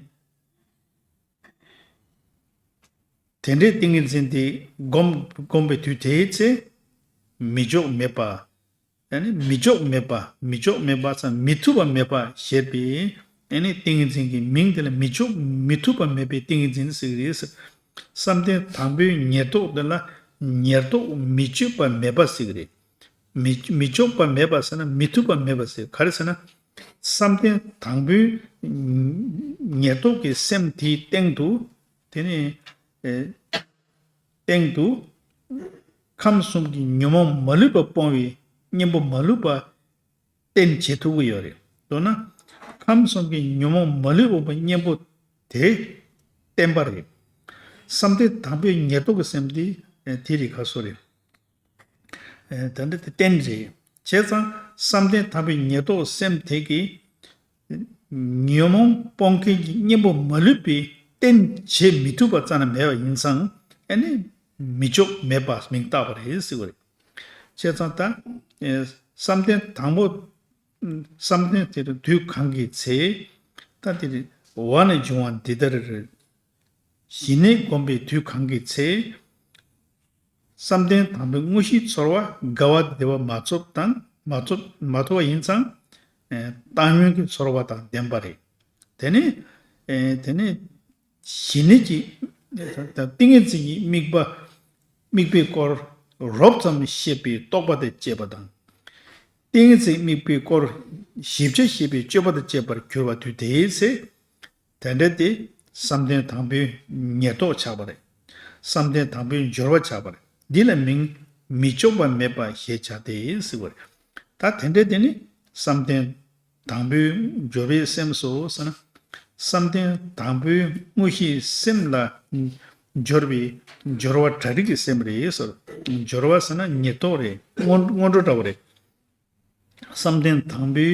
དེ་འདྲའི་ཏིང་ངེ་འཛིན་དེ་བསྒོམ་བསྒོམ་པའི་དུས་དེའི་ཚེ། མི་འཇོག་མེད་པ། ཨ་ནི་མི་འཇོག་མེད་པ། མི་འཇོག་མེད་པ་ཙམ། མི་ཐུབ་པ་མེད་པ་ཞེས་པའི་ཨ་ནི་ཏིང་ངེ་འཛིན་གྱི་མིང་དེ་ལ་མི་འཇོག་མི་ཐུབ་པ་མེད་པའི་ཏིང་ངེ་འཛིན་ཟེར་གྱི་རེད། བསམ་གཏན་དང་པོའི་ཉེར་བསྡོགས་དེ་ལ་ཉེར་བསྡོགས་མི་བཅོས་པ་མེད་པ་ཟེར་གྱི་རེད། མི་མི་འཇོག་པ་མེད་པ་ཟེར་ན་མི་ཐུབ་པ་མེད་པ་ཟེར། ག་རེ་ཟེར་ན། བསམ་གཏན་དང་པོའི་ཉེར་བསྡོགས་ཀྱི་སེམས་དེའི་སྟེང་དུ། དེ་ནི། ཨེ། སྟེང་དུ། ཁམས་གསུམ་གྱི་ཉོན་མོངས་མ་ལུས་པ་སྤོང་བའི་གཉེན་པོ་མ་ལུས་པ་བསྟེན་བྱེད་ཐུབ་ཀྱི་ཡོད་རེད། མདོར་ན། ཁམས་གསུམ་གྱི་ཉོན་མོངས་མ་ལུས་པ་གཉེན་པོ་དེ་བསྟེན་པ་རེད། བསམ་གཏན་དང་པོའི་ཉེར་བསྡོགས་ཀྱི་སེམས་དེ། ཨེ། དེ་རིགས་ཁ་སོ་རེད། ཨེ། ད་འདི་དེ་བསྟེན་རེད། བྱས་ཙང་བསམ་གཏན་དང་པོའི་ཉེར་བསྡོགས་སེམས་དེ་གིས། ཉོན་མོངས་སྤོང་མཁན་གྱི་གཉེན་པོ་མ་ལུས་པའི་བསྟེན་བྱེད་མི་ཐུབ་པ་རྩ་ནས་མེད་པ་ཡིན་ཙང་། ཨ་ནི་མི་འཇོག་མེད་པ་མིང་བཏགས་པ་རེད་ཟེར་བ་རེད། བྱས་ཙང་ད། ཨེ། བསམ་གཏན་དང་པོ། བསམ་གཏན་དེ་དུས་གང་གི་ཚེ། ད་དེ་རེད། འོ་ནས་བྱུང་བ་འདི་ལྟར། ཞི་གནས་བསྒོམ་པའི་དུས་གང་གི་ཚེ། བསམ་གཏན་དང་པོའི་དངོས་གཞིའི་ཚོར་བ་དགའ་བ་བདེ་བ་མ་ཐོབ་དང་མ་ཐོབ་མ་ཐོབ་པ་ཡིན་ཙང་། ཨེ། བཏང་སྙོམས་ཀྱི་ཚོར་བ་དང་ལྡན་པ་རེད། དེ་ནི། ཨེ། དེ་ནི་ཞི་གནས་ཀྱི། ཏིང་ངེ་འཛིན་གྱི་དམིགས་པ། དམིགས་པའི་སྐོར་རོབ་ཙམ་བཤད་པའི་རྟོག་པ་དང་བཅས་པ་དང་། ཏིང་ངེ་འཛིན་དམིགས་པའི་སྐོར་ཞིབ་ཆ་ཤེས་པའི་སྤྱོད་པ་དང་བཅས་པར་གྱུར་པ་དུས་དེའི་ཚེ། དེ་འདྲ་སྟེ། བསམ་གཏན་དང་པོའི་ཉེར་བསྡོགས་ཆགས་པ་རེད། བསམ་གཏན་དང་པོའི་སྦྱོར་བ་ཆགས་པ་རེད། འདི་ལ་མིང་མི་ལྕོགས་པ་མེད་པ་ཞེས་བྱ་སྟེ་ཟེར་བ་རེད། ད་དེ་འདྲ་དེ་ནི་བསམ་གཏན་དང་པོའི་སྦྱོར་བའི་སེམས་སོ་ཟེར་ན། བསམ་གཏན་དང་པོའི་དངོས་གཞིའི་སེམས་ལ་སྦྱོར་བའི་སྦྱོར་བ་གྲ་སྒྲིག་གི་སེམས་རེད་ཟེར། སྦྱོར་བ་ཟེར་ན་ཉེར་བསྡོགས་རེད། སྔོན་སྔོན་འགྲོ་འདྲ་བོ་རེད། བསམ་གཏན་དང་པོའི་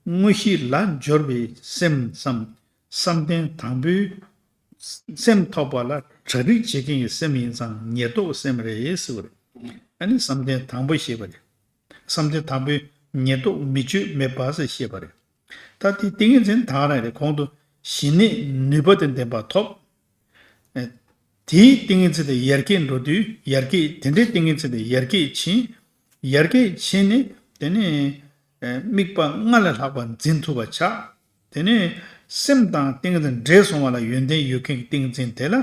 དངོས་གཞི་ལ་སྦྱོར་བའི་སེམས་སམ། བསམ་གཏན་དང་པོའི་སེམས་ཐོབ་པ་ལ་གྲ་སྒྲིག་བྱེད་མཁན་གྱི་སེམས་ཡིན་ཙང་ཉེར་བསྡོགས་སེམས་རེད་ཟེར་བ་རེད། ཨ་ནི་བསམ་གཏན་དང་པོ་ཞེས་པ་རེད། བསམ་གཏན་དང་པོའི་ཉེར་བསྡོགས་མི་ཆོད་མེད་པ་ཟེར་བཤད་པ་རེད། ད་དེ་ཏིང་ངེ་འཛིན་དང་རང་རེད། གོང་དུ་ཞི་གནས་ནུས་པ་དང་ལྡན་པ་ཐོབ། ཨེ། དེའི་ཏིང་ངེ་འཛིན་དེ་ཡར་རྒྱས་འགྲོ་དུས་ཡར་རྒྱས་དེ་འདྲའི་ཏིང་ངེ་འཛིན་དེ་ཡར་རྒྱས་ཕྱིན། ཡར་རྒྱས་ཕྱིན་ནས་དེ་ནས་ཨེ་དམིགས་པ་ལྔ་ལས་ལྷག་པ་འཛིན་ཐུབ་པ་ཆགས། དེ་ནས་སེམས་དང་ཏིང་ངེ་འཛིན་འདྲེས་སོང་བ་ལ་ཡོན་ཏན་ཡོད་མཁན་གྱི་ཏིང་ངེ་འཛིན་དེ་ལ་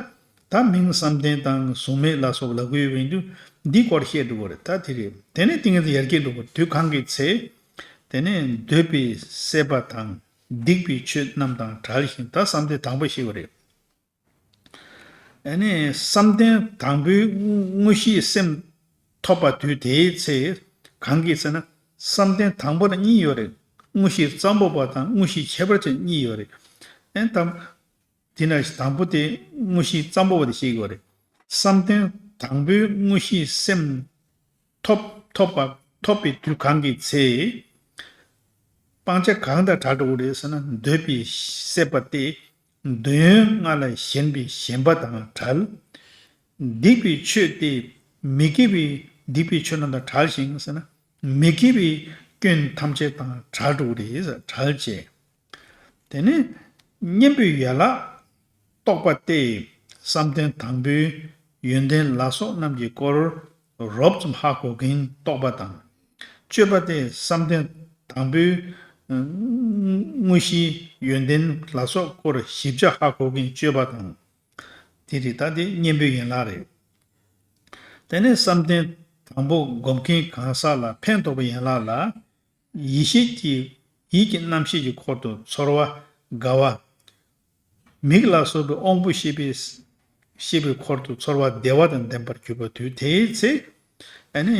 ད་མིང་བསམ་གཏན་དང་གཟུགས་མེད་ལ་སོགས་ལབ་དགོས་ཡོད་པ་ཡིན་དུས་འདིའི་སྐོར་བཤད་འགྲོ་གི་རེད། ད་དེ་རེད། དེ་ནས་ཏིང་ངེ་འཛིན་ཡར་རྒྱས་འགྲོ་གི་རེད། དུས་གང་གི་ཚེ། དེ་ནས་འདོད་པའི་སྲེད་པ་དང་སྡིག་པའི་ཆོས་རྣམས་དང་བྲལ་ཞིང་། ད་བསམ་གཏན་དང་པོ་ཞེས་པ་རེད། ཨ་ནི་བསམ་གཏན་དང་པོའི་དངོས་གཞིའི་སེམས་ཐོབ་པ་དུས་དེའི་ཚེ། གང་གི་ཚེ་ན། བསམ་གཏན་དང་པོ་ལ་གཉིས་ཡོད་རེད། དངོས་གཞི་ཙམ་པོ་པ་དང་དངོས་གཞི་ཁྱད་པར་ཅན་གཉིས་ཡོད་རེད། ཨ་ནི་དང་། དེ་ན་དང་པོ་དེ་དངོས་གཞི་ཙམ་པོ་པ་དེ་ཞིག་ཡོད་རེད། བསམ་གཏན་དང་པོའི་དངོས་གཞིའི་སེམས་ཐོབ་ཐོབ་པ་ཐོབ་པའི་དུས་གང་གི་ཚེ། སྤང་བྱ་གང་དང་བྲལ་འགྲོ་གི་རེད་ཟེར་ན། འདོད་པའི་སྲེད་པ་སྟེ། འདོད་ཡོན་ལྔ་ལ་ཞེན་པའི་ཞེན་པ་དང་བྲལ། སྡིག་པའི་ཆོས་ཏེ། མི་དགེ་བའི་སྡིག་པའི་ཆོས་རྣམས་དང་བྲལ་ཞིང་ཟེར་ན། མི་དགེ་བའི་སྐྱོན་ཐམས་ཅད་དང་བྲལ་འགྲོ་གི་རེད་ཟེར། བྲལ་བྱས། དེ་ནས་གཉེན་པོའི་ཡན་ལག་རྟོགས་པ་སྟེ། བསམ་གཏན་དང་པོའི་ཡོན་ཏན་ལ་སོགས་རྣམས་ཀྱི་སྐོར་རོབ་ཙམ་ཧ་གོ་མཁན་རྟོགས་པ་དང་། སྤྱོད་པ་སྟེ། བསམ་གཏན་དང་པོའི་དངོས་གཞིའི་ཡོན་ཏན་ལ་སོགས་སྐོར་ཞིབ་ཆ་ཧ་གོ་མཁན་སྤྱོད་པ་དང་། དེ་རེད། ད་དེ་གཉེན་པོའི་ཡན་ལག་རེད། དེ་ནས་བསམ་གཏན་དང་པོ་སྒོམ་མཁན་གང་ཟག་ལ་ཕན་འདོགས་པའི་ཡན་ལག་ལ། ཡིད་ཤེས་ཀྱི་ཡིད་ཀྱི་རྣམ་ཤེས་ཀྱི་འཁོར་དུ་ཚོར་བ་དགའ་བ། མིག་ལ་སོགས་པའི་དབང་པོ་ཤེས་པའི་ཤེས་པའི་འཁོར་དུ་ཚོར་བ་བདེ་བ་དང་ལྡན་པར་གྱུར་པ་དུས་དེའི་ཚེ། ཨ་ནི་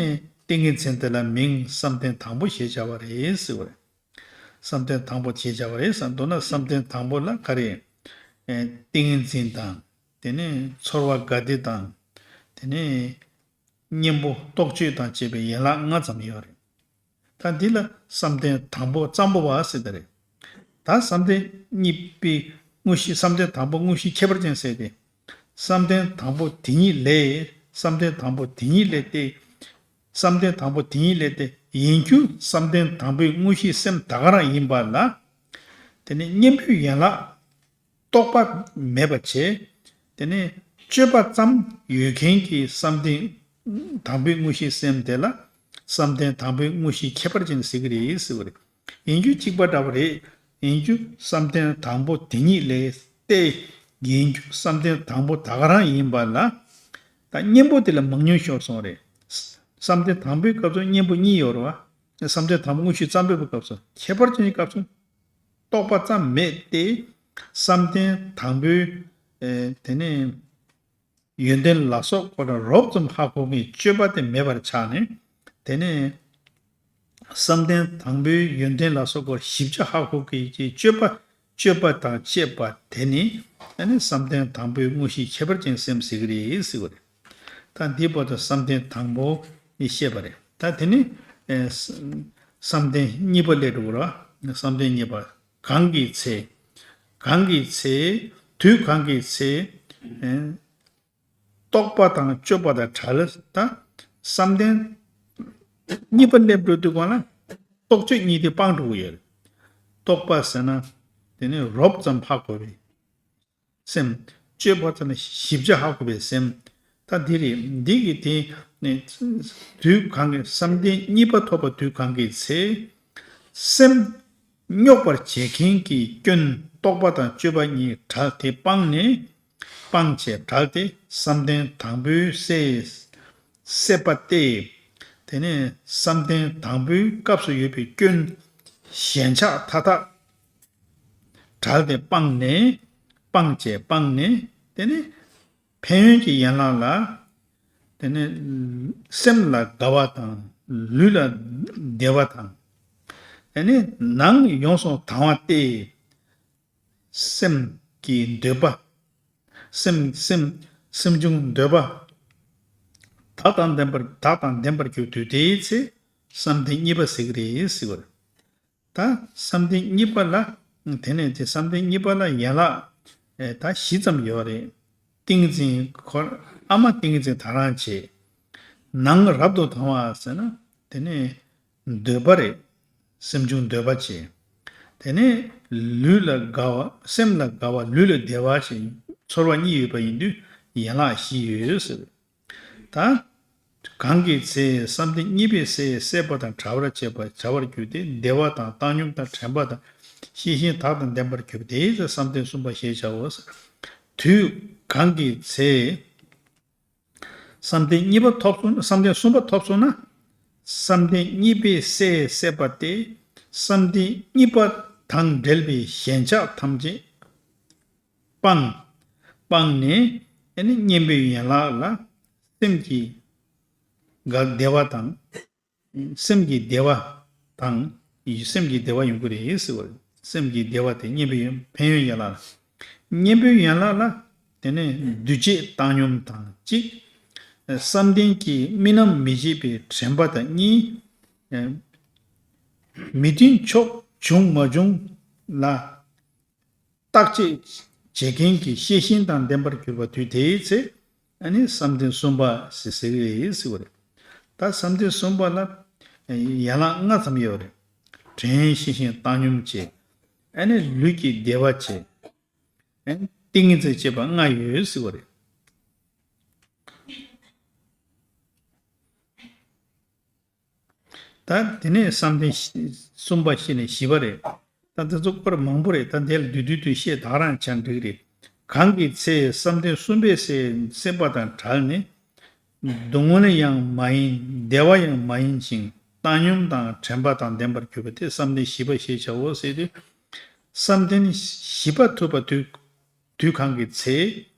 ཏིང་ངེ་འཛིན་དེ་ལ་མིང་བསམ་གཏན་དང་པོ་ཞེས་བྱ་བ་རེད་ཟེར་བ་རེད། བསམ་གཏན་དང་པོ་ཞེས་བྱ་བ་རེད་ཟེར། མདོར་ན་བསམ་གཏན་དང་པོ་ལ་ག་རེ། ཨེ་ཏིང་ངེ་འཛིན་དང་། དེ་ནས་ཚོར་བ་དགའ་བདེ་དང་། དེ་ནས་གཉེན་པོ་རྟོག་དཔྱོད་དང་བཅས་པའི་ཡན་ལག་ལྔ་ཙམ་ཡོད་རེད། ད་འདི་ལ་བསམ་གཏན་དང་པོ་ཙམ་པོ་བ་ཟེར་ད་རེད། ད་བསམ་གཏན་གཉིས་པའི་དངོས་གཞི། བསམ་གཏན་དང་པོ་དངོས་གཞི་ཁྱད་པར་ཅན་ཟེར་ཏེ། བསམ་གཏན་དང་པོ་དེ་ཉིད་ལས། བསམ་གཏན་དང་པོ་དེ་ཉིད་ལས་ཏེ། བསམ་གཏན་དང་པོ་དེ་ཉིད་ལས་ཏེ། ཡིན་རྒྱུ་བསམ་གཏན་དང་པོའི་དངོས་གཞི་སེམས་ད་ག་རང་ཡིན་པ་ལ། དེ་ནི་གཉེན་པོའི་ཡན་ལག་རྟོགས་པ་མེད་པ་བྱས། དེ་ནས་སྤྱོད་པ་ཙམ་ཡོད་མཁན་གྱི་བསམ་གཏན་དང་པོའི་དངོས་གཞི་སེམས་དེ་ལ་བསམ་གཏན་དང་པོའི་དངོས་གཞི་ཁྱད་པར་ཅན་ཟེར་གྱི་རེད་ཟེར་བ་རེད། ཡིན་རྒྱུ་གཅིག་པ་འདྲ་བ་རེད། ཡིན་རྒྱུ་བསམ་གཏན་དང་པོ་དེ་ཉིད་ལས་ཏེ། ཡིན་རྒྱུ་བསམ་གཏན་དང་པོ་ད་ག་རང་ཡིན་པ་ལ། ད་གཉེན་པོ་དེ་ལ་མང་ཉུང་ཤོར་སོང་རེད། བསམ་གཏན་དང་པོའི་སྐབས་སུ་གཉེན་པོ་གཉིས་ཡོད་རེད་བ། བསམ་གཏན་དང་པོ་དངོས་གཞི་ཙམ་པའི་སྐབས་སུ། ཁྱད་པར་ཅན་གྱི་སྐབས་སུ། རྟོགས་པ་ཙམ་མེད་དེ། བསམ་གཏན་དང་པོའི། ཨེ། དེ་ནས་ཡོན་ཏན་ལ་སོགས་སྐོར་རོབ་ཙམ་ཧ་གོ་མཁན་སྤྱོད་པ་དེ་མེད་པར་ཆགས་ནས། དེ་ནས་བསམ་གཏན་དང་པོའི་ཡོན་ཏན་ལ་སོགས་སྐོར་ཞིབ་ཆ་ཧ་གོ་མཁན་གྱི་སྤྱོད་པ། སྤྱོད་པ་དང་བཅས་པ་དེ་ནི། ཨ་ནི་བསམ་གཏན་དང་པོའི་དངོས་གཞི་ཁྱད་པར་ཅན་སེམས་ཟེར་གྱི་རེད་ཟེར་བ་རེད། ད་འདིའི་བར་དུ་བསམ་གཏན་དང་པོ་ནི་བཤད་པ་རེད། ད་དེ་ནི། ཨེ། བསམ་གཏན་གཉིས་པ་སླེབས་འགྲོ་གི་རེད། བསམ་གཏན་གཉིས་པ། གང་གི་ཚེ། གང་གི་ཚེ། དུས་གང་གི་ཚེ། ཨེ། རྟོགས་པ་དང་སྤྱོད་པ་དང་བྲལ། ད་བསམ་གཏན་གཉིས་པ་སླེབས་འགྲོ་དུས་སྒང་ལ་རྟོག་དཔྱོད་གཉིས་དེ་སྤངས་འགྲོ་གི་ཡོད་རེད། རྟོགས་པ་ཟེར་ན་དེ་ནི་རོབ་ཙམ་ཧ་གོ་བའི་སེམས། སྤྱོད་པ་ཙམ་ཞིབ་ཆ་ཧ་གོ་བའི་སེམས། ད་འདི་རེད། འདི་གི་དེ་ནི་དུས་གང་གི། བསམ་གཏན་གཉིས་པ་ཐོབ་པ་དུས་གང་གི་ཚེ། སེམས་རྙོག་པར་བྱེད་མཁན་གྱི་སྐྱོན་རྟོགས་པ་དང་སྤྱོད་པ་གཉིས་བྲལ་ཏེ་སྤངས་ནས། སྤངས་བྱས་བྲལ་ཏེ་བསམ་གཏན་དང་པོའི་སྲེད། སྲེད་པ་སྟེ། དེ་ནས་བསམ་གཏན་དང་པོའི་སྐབས་སུ་ཡོད་པའི་སྐྱོན་ཞེན་ཆགས་མཐའ་དག་བྲལ་ཏེ་སྤངས་ནས། སྤངས་བྱས་སྤངས་ནས། དེ་ནས་ཕན་ཡོན་གྱི་ཡན་ལག་ལ། དེ་ནས་སེམས་ལ་དགའ་བ་དང་ལུས་ལ་བདེ་བ་དང་། དེ་ནས་ནང་ཡོངས་སུ་དང་བ་སྟེ། སེམས་ཀྱི་འདོད་པ། སེམས་སེམས་སེམས་བྱུང་འདོད་པ་དག་དང་ལྡན་པར། དག་དང་ལྡན་པར་གྱུར་དུས་དེའི་ཚེ་བསམ་གཏན་གཉིས་པ་ཟེར་གྱི་རེད་ཟེར་བ་རེད། ད་བསམ་གཏན་གཉིས་པ་ལ། དེ་ནས་དེ་བསམ་གཏན་གཉིས་པ་ལ་ཡན་ལག་ཨེ་ད་བཞི་ཙམ་ཡོད་རེད། ཏིང་འཛིན་འཁོར། ཨ་མ་ཏིང་འཛིན་དང་རང་བྱེད། ནང་རབ་ཏུ་དང་བ་ཟེར་ན། དེ་ནས་འདོད་པ་རེད། སེམས་བྱུང་འདོད་པ་བྱེད། དེ་ནས་ལུས་ལ་དགའ་བ། སེམས་ལ་དགའ་བ། ལུས་ལ་བདེ་བ་བྱེད། ཚོར་བ་གཉིས་ཡོད་པ་ཡིན་དུས་ཡན་ལག་བཞི་ཡོད་ཟེར། ད་གང་གི་ཚེ་བསམ་གཏན་གཉིས་པའི་སས་སད་པ་དང་བྲལ་བར་བྱེད་པ། བྱ་བར་གྱུར་ཏེ། བདེ་བ་དང་བཏང་སྙོམས་དང་དྲན་པ་དང་ཤེས་བཞིན་དག་དང་ལྡན་པར་གྱུར་པ་དེའི་ཚེ་བསམ་གཏན་གསུམ་པ་ཞེས་བྱའོ། དུས་གང་གི་ཚེ་བསམ་གཏན་གཉིས་པ་ཐོབ་སོང་། བསམ་གཏན་གསུམ་པ་ཐོབ་སོང་ན། བསམ་གཏན་གཉིས་པའི་སས་སད་པ་སྟེ། བསམ་གཏན་གཉིས་པ་དང་བྲལ་བའི་ཞེན་ཆགས་ཐམས་ཅད་སྤངས། སྤངས་ནས། ཨ་ནི་གཉེན་པོའི་ཡན་ལག་ལ་སེམས་ཀྱི་དགའ་བདེ་བ་དང་། སེམས་ཀྱི་བདེ་བ་དང་། སེམས་ཀྱི་བདེ་བ་ཡོང་གི་རེད་ཟེར་བ་རེད། སེམས་ཀྱི་བདེ་བ་དེ་གཉེན་པོའི་ཕན་ཡོན་ཡན་ལག་ལ། གཉེན་པོའི་ཡན་ལག་ལ། དེ་ནས་འདུ་བྱེད་བཏང་སྙོམས་དང་གཅིག། བསམ་གཏན་གྱི་རྨི་ལམ་མི་བརྗེད་པའི་དྲན་པ་དང་གཉིས། མི་མཐུན་ཕྱོགས་བྱུང་མ་བྱུང་ལ་བརྟག་དཔྱད་བྱེད་མཁན་གྱི་ཤེས་བཞིན་དང་ལྡན་པར་གྱུར་པ་དུས་དེའི་ཚེ། ཨ་ནི་བསམ་གཏན་གསུམ་པ་ཟེར་ཟེར་གྱི་རེད་ཟེར་བ་རེད། ད་བསམ་གཏན་གསུམ་པ་ལ་ཡན་ལག་ལྔ་ཙམ་ཡོད་རེད། དྲན་ཤེས་བཞིན་བཏང་སྙོམས་བྱེད། ཨ་ནི་ལུས་ཀྱི་བདེ་བ་བྱེད། ཨ་ནི་ཏིང་ངེ་འཛིན་བྱེད་པ་ལྔ་ཡོད་ཟེར་བ་རེད། ད་དེ་ནས་བསམ་གཏན་གསུམ་པ་བཤད་ནས་བཞི་པ་རེད། ད་དེ་ཚོ་སྐོར་མང་པོ་རེད། ད་དེ་ལ་བསྡུས་བསྡུས་དུ་བཤད་ད་ག་རང་ཆ་འགྲིག་རེད། གང་གི་ཚེ་བསམ་གཏན་གསུམ་པའི་སས་སད་པ་དང་བྲལ་ནས། སྡུག་བསྔལ་ཡང་མ་ཡིན། བདེ་བ་ཡང་མ་ཡིན་ཞིང་བཏང་སྙོམས་དང་དྲན་པ་དང་ལྡན་པར་གྱུར་པ་དེ་བསམ་གཏན་བཞི་པ་ཞེས་བྱའོ་ཟེར་དུས། བསམ་གཏན་བཞི་པ་ཐུབ་པ་དུས་དུས་གང་གི་ཚེ།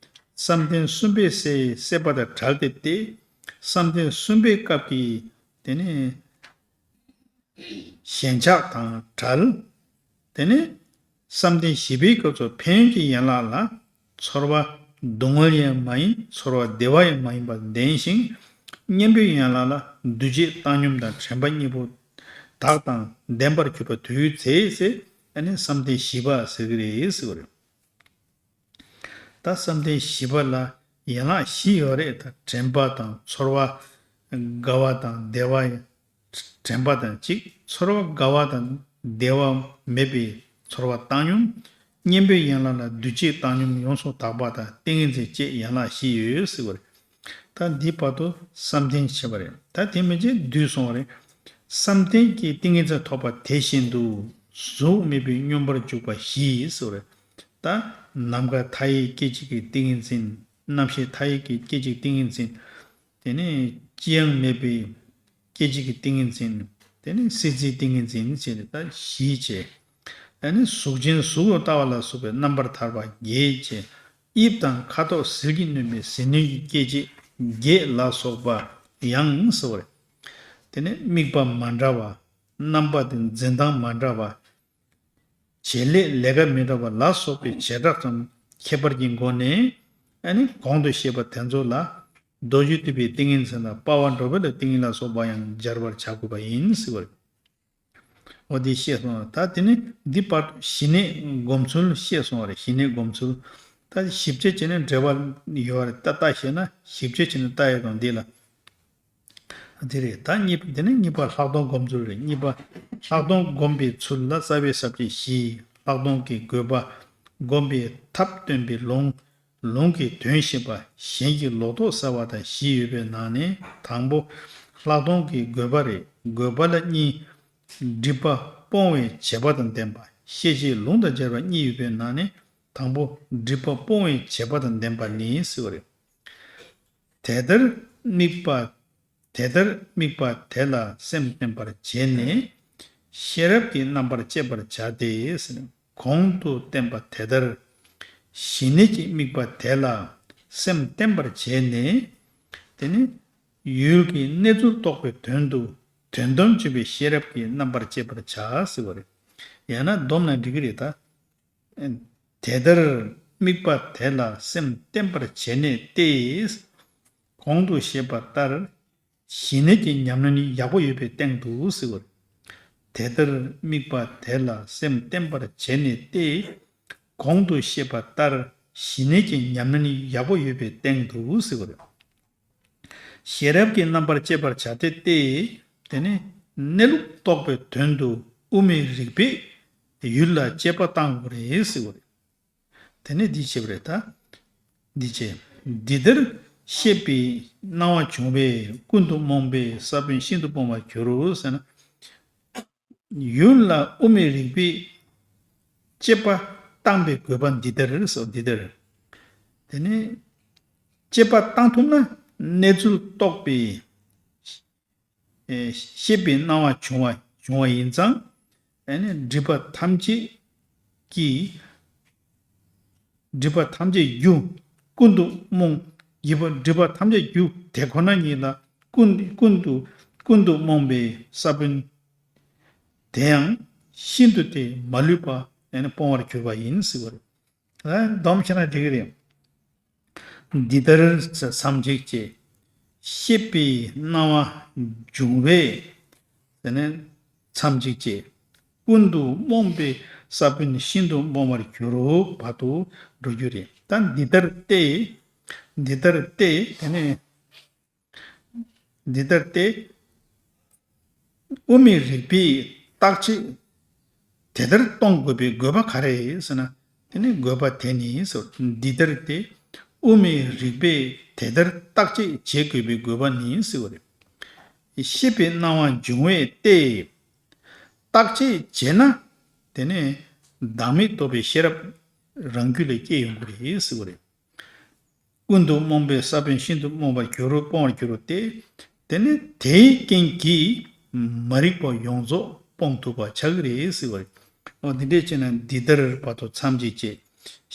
བསམ་གཏན་གསུམ་པའི་སས་སད་པ་དང་བྲལ་ཏེ་སྟེ། བསམ་གཏན་གསུམ་པའི་སྐབས་ཀྱི་དེ་ནས་ཞེན་ཆགས་དང་བྲལ། དེ་ནས་བསམ་གཏན་བཞི་པའི་སྐབས་སུ་ཕན་ཡོན་གྱི་ཡན་ལག་ལ་ཚོར་བ་སྡུག་བསྔལ་ཡང་མ་ཡིན། ཚོར་བ་བདེ་བ་ཡང་མ་ཡིན་པར་ལྡན་ཞིང་། གཉེན་པོའི་ཡན་ལག་ལ་འདུ་བྱེད་བཏང་སྙོམས་དང་དྲན་པ་གཉིས་པོ་དག་དང་ལྡན་པར་གྱུར་པ་དུས་ཚེ་ཚེ། ཨ་ནི་བསམ་གཏན་བཞི་པ་ཟེར་གྱི་རེད་ཟེར་བ་རེད། ད་བསམ་གཏན་བཞི་པ་ལ་ཡན་ལག་བཞི་ཡོད་རེད། ད་དྲན་པ་དང་ཚོར་བ། དགའ་བ་དང་བདེ་བ། དྲན་པ་དང་གཅིག། ཚོར་བ་དགའ་བ་དང་བདེ་བ་མེད་པའི་ཚོར་བ་བཏང་སྙོམས། གཉེན་པོའི་ཡན་ལག་ལ་འདུ་བྱེད་བཏང་སྙོམས་ཡོངས་སུ་དག་པ་དང་ཏིང་ངེ་འཛིན་བཅས་ཡན་ལག་བཞི་ཡོད་ཟེར་བ་རེད། ད་འདི་བར་དུ་བསམ་གཏན་བྱས་པ་རེད། ད་དེ་མིན་ཅིག་བསྡུས་སོང་བ་རེད། བསམ་གཏན་གྱི་ཏིང་ངེ་འཛིན་ཐོབ་པ་དེ་བཞིན་དུ་གཟུགས་མེད་པའི་སྙོམས་པར་འཇུག་པ་བཞི་ཟེར་བ་རེད། ད་ནམ་མཁའ་མཐའ་ཡས་སྐད་ཅིག་གི་ཏིང་ངེ་འཛིན། རྣམ་ཤེས་མཐའ་ཡས་ཀྱི་སྐད་ཅིག་ཏིང་ངེ་འཛིན། དེ་ནས་ཅི་ཡང་མེད་པའི་སྐད་ཅིག་གི་ཏིང་ངེ་འཛིན། དེ་ནས་སྲིད་རྩེའི་ཏིང་ངེ་འཛིན་བྱས་ནས་ད་བཞི་བྱས། ཨ་ནི་གཟུགས་ཅན་གཟུགས་ལ་ལྟ་བ་ལ་སོགས་པའི་རྣམ་པར་ཐར་པ་བརྒྱད་བྱས། དབྱིབས་དང་ཁ་དོག་ཟིལ་གྱིས་གནོན་པའི་ཟིལ་གནོན་གྱི་སྐད་ཅིག་བརྒྱད་ལ་སོགས་པ་ཡང་ཟེར་བ་རེད། དེ་ནས་དམིགས་པ་མ་འདྲ་བ། རྣམ་པ་དེ་འཛིན་སྟངས་མ་འདྲ་བ། བྱེད་ལས་ལས་ཀ་མི་འདྲ་བ་ལ་སོགས་པའི་བྱེ་བྲག་ཙམ་ཁྱད་པར་གྱི་སྒོ་ནས། ཨ་ནི་གོང་དུ་བཤད་པ་དེ་ཚོ་ལ་རྡོ་རྗེ་ཐེག་པའི་ཏིང་ངེ་འཛིན་དང་དཔའ་བ་འགྲོ་བའི་ལ་ཏིང་ངེ་ལ་སོགས་པ་ཡང་སྦྱར་བར་བྱ་དགོས་པ་ཡིན་ཟེར་བ་རེད། འོ་དེ་བཤད་སོང་། ད་དེ་ནི་འདི་བར་དུ་ཞི་གནས་སྒོམ་ཚུལ་བཤད་སོང་བ་རེད། ཞི་གནས་སྒོམ་ཚུལ། ད་ཞིབ་དཔྱད་བྱས་ནས་འགྲེལ་པ་ཡོད་རེད། ད་ལྟ་བཤད་ན་ཞིབ་དཔྱད་བྱས་ནས་ལྟ་ཡག་དང་འདི་ལ། དེ་རེད། ད་གཉིས་པ་དེ་ནི་གཉིས་པ་ལྷག་མཐོང་སྒོམ་ཚུལ་རེད། གཉིས་པ་ལྷག་མཐོང་སྒོམ་པའི་ཚུལ་ལ་རྩ་བའི་ས་བཅད་བཞི། ལྷག་མཐོང་གི་དགོས་པ། སྒོམ་པའི་ཐབས་སྟོན་པའི་ལུང་། ལུང་གི་དོན་ཤེས་པ། གཞན་གྱི་ལོག་རྟོག་སེལ་བ་དང་བཞི་ཡོད་པའི་ནང་ནས་དང་པོ་ལྷག་མཐོང་གི་དགོས་པ་རེད། དགོས་པ་ལ་གཉིས། སྒྲིབ་པ་སྤོང་བའི་བྱེད་པ་དང་ལྡན་པ། ཤེས་བྱའི་ལུང་དང་སྦྱར་བ་གཉིས་ཡོད་པའི་ནང་ནས་དང་པོ་སྒྲིབ་པ་སྤོང་བའི་བྱེད་པ་དང་ལྡན་པ་ནི་ཟེར་བ་རེད། དེ་ལྟར་དམིགས་པ་ དེ་ལྟར་དམིགས་པ་དེ་ལ་སེམས་བརྟེན་པར་བྱས་ནས་ཤེས་རབ་ཀྱི་རྣམ་པར་དཔྱད་པར་བྱ་སྟེ། གོང་དུ་བསྟན་པ་དེ་ལྟར་ཞི་གནས་ཀྱི་དམིགས་པ་དེ་ལ་སེམས་བརྟེན་པར་བྱས་ནས། དེ་ནི་ཡུལ་གྱི་གནས་ཚུལ་རྟོགས་པའི་དོན་དུ་དོན་དམ་དཔྱོད་པའི་ཤེས་རབ་ཀྱི་རྣམ་པར་དཔྱད་པར་བྱ་ཟེར་བ་རེད། ཡང་ན་བསྡོམས་ན་འགྲིག་གི་རེད་ད། དེ་ལྟར་དམིགས་པ་དེ་ལ་སེམས་བརྟེན་པར་བྱས་ནས་ཏེ། གོང་དུ་བཤད་པ་ལྟར་ཞི་གནས་ཀྱི་ཉམས་ལེན་ཡག་པོ་ཡོད་པའི་སྟེང་དུ་ཟེར་བ་རེད། དེ་ལྟར་དམིགས་པ་དེ་ལ་སེམས་བརྟེན་པར་བྱས་ནས་ཏེ། གོང་དུ་བཤད་པ་ལྟར་ཞི་གནས་ཀྱི་ཉམས་ལེན་ཡག་པོ་ཡོད་པའི་སྟེང་དུ་ཟེར་བ་རེད། ཤེས་རབ་ཀྱི་རྣམ་པར་དཔྱད་པར་བྱ་སྟེ་སྟེ། དེ་ནི་གནས་ལུགས་རྟོགས་པའི་དོན་དུ་དབུ་མའི་རིགས་པས་ཡུལ་ལ་དཔྱད་པ་བཏང་དགོས་རེད་ཟེར་བ་རེད། དེ་ནི་འདི་བྱེད་པ་རེད་ད། འདི་བྱེད། འདི་ལྟར་ཤེས་པའི་སྣང་བ་བྱུང་བས་ཀུན་ཏུ་རྨོངས་པའི་ས་བོན་ཤིན་ཏུ་སྤོང་བར་འགྱུར་རོ་ཟེར་ན། ཡུལ་ལ་དབུ་མའི་རིགས་པས་དཔྱད་པ་བཏང་པའི་དགོས་པ་འདི་ལྟར་སོ། འདི་ལྟར། དེ་ནི་དཔྱད་པ་བཏང་ཐུབ་ན་གནས་ཚུལ་རྟོགས་པའི་ཨེ་ཤེས་པའི་སྣང་བ་བྱུང་བ་བྱུང་བ་ཡིན་ཙང་། ཨེ་ནི་སྒྲིབ་པ་ཐམས་ཅད་ཀྱིས། སྒྲིབ་པ་ཐམས་ཅད་རྒྱུ་ཀུན་ཏུ་རྨོངས། སྒྲིབ་པ་སྒྲིབ་པ་ཐམས་ཅད་རྒྱུ་དེ་ཁོ་ན་ཉིད་ལ་ཀུན་ཀུན་ཏུ་ཀུན་ཏུ་རྨོངས་པའི་ས་བོན་དེ་ཡང་ཤིན་ཏུ་སྟེ་མ་ལུས་པ་ཨེ་ནི་སྤོང་བར་གྱུར་པ་ཡིན་ཟེར་བ་རེད། ཨ་སྡོམ་ཤེས་ན་འགྲིག་གི་རེད། འདི་ལྟར་མཚམས་གཅིག་བཅད། ཤེས་པའི་སྣང་བ་འབྱུང་བས་ཟེར་ནས་མཚམས་གཅིག་བཅད། ཀུན་ཏུ་རྨོངས་པའི་ས་བོན་ཤིན་ཏུ་སྤོང་བར་འགྱུར་རོ་བར་དུ་འགྲོ་རྒྱུ་རེད། ད་འདི་ལྟར་ཏེ། འདི་ལྟར་ཏེ། དེ་ནས། འདི་ལྟར་ཏེ། དབུ་མའི་རིགས་པས་བརྟག་དཔྱད་དེ་ལྟར་གཏོང་དགོས་པའི་དགོས་པ་ག་རེ་ཟེར་ན། དེ་ནི་དགོས་པ་དེ་ནི་ཟེར། འདི་ལྟར་ཏེ། དབུ་མའི་རིགས་པས་དེ་ལྟར་བརྟག་དཔྱད་བྱེད་དགོས་པའི་དགོས་པ་ནི་ཟེར་བ་རེད། ཤེས་པའི་སྣང་བ་འབྱུང་བས་ཏེ། བརྟག་དཔྱད་བྱས་ན། དེ་ནི་བདག་མེད་རྟོགས་པའི་ཤེས་རབ་རང་རྒྱུད་ལ་སྐྱེ་ཡོང་གི་རེད་ཟེར་བ་རེད། ཀུན་ཏུ་རྨོངས་པའི་ས་བོན་ཤིན་ཏུ་རྨོངས་པར་འགྱུར་རོ། སྤོང་བར་འགྱུར་རོ་སྟེ། དེ་ནི་དེའི་རྐྱེན་གྱིས་མ་རིག་པ་ཡོངས་རྫོགས་སྤོང་ཐུབ་པ་ཆགས་ཀྱི་རེད་ཟེར་བ་རེད། འོ་འདི་འདྲས་བྱས་ན་འདི་ལྟར་བར་དུ་མཚམས་གཅིག་བཅད།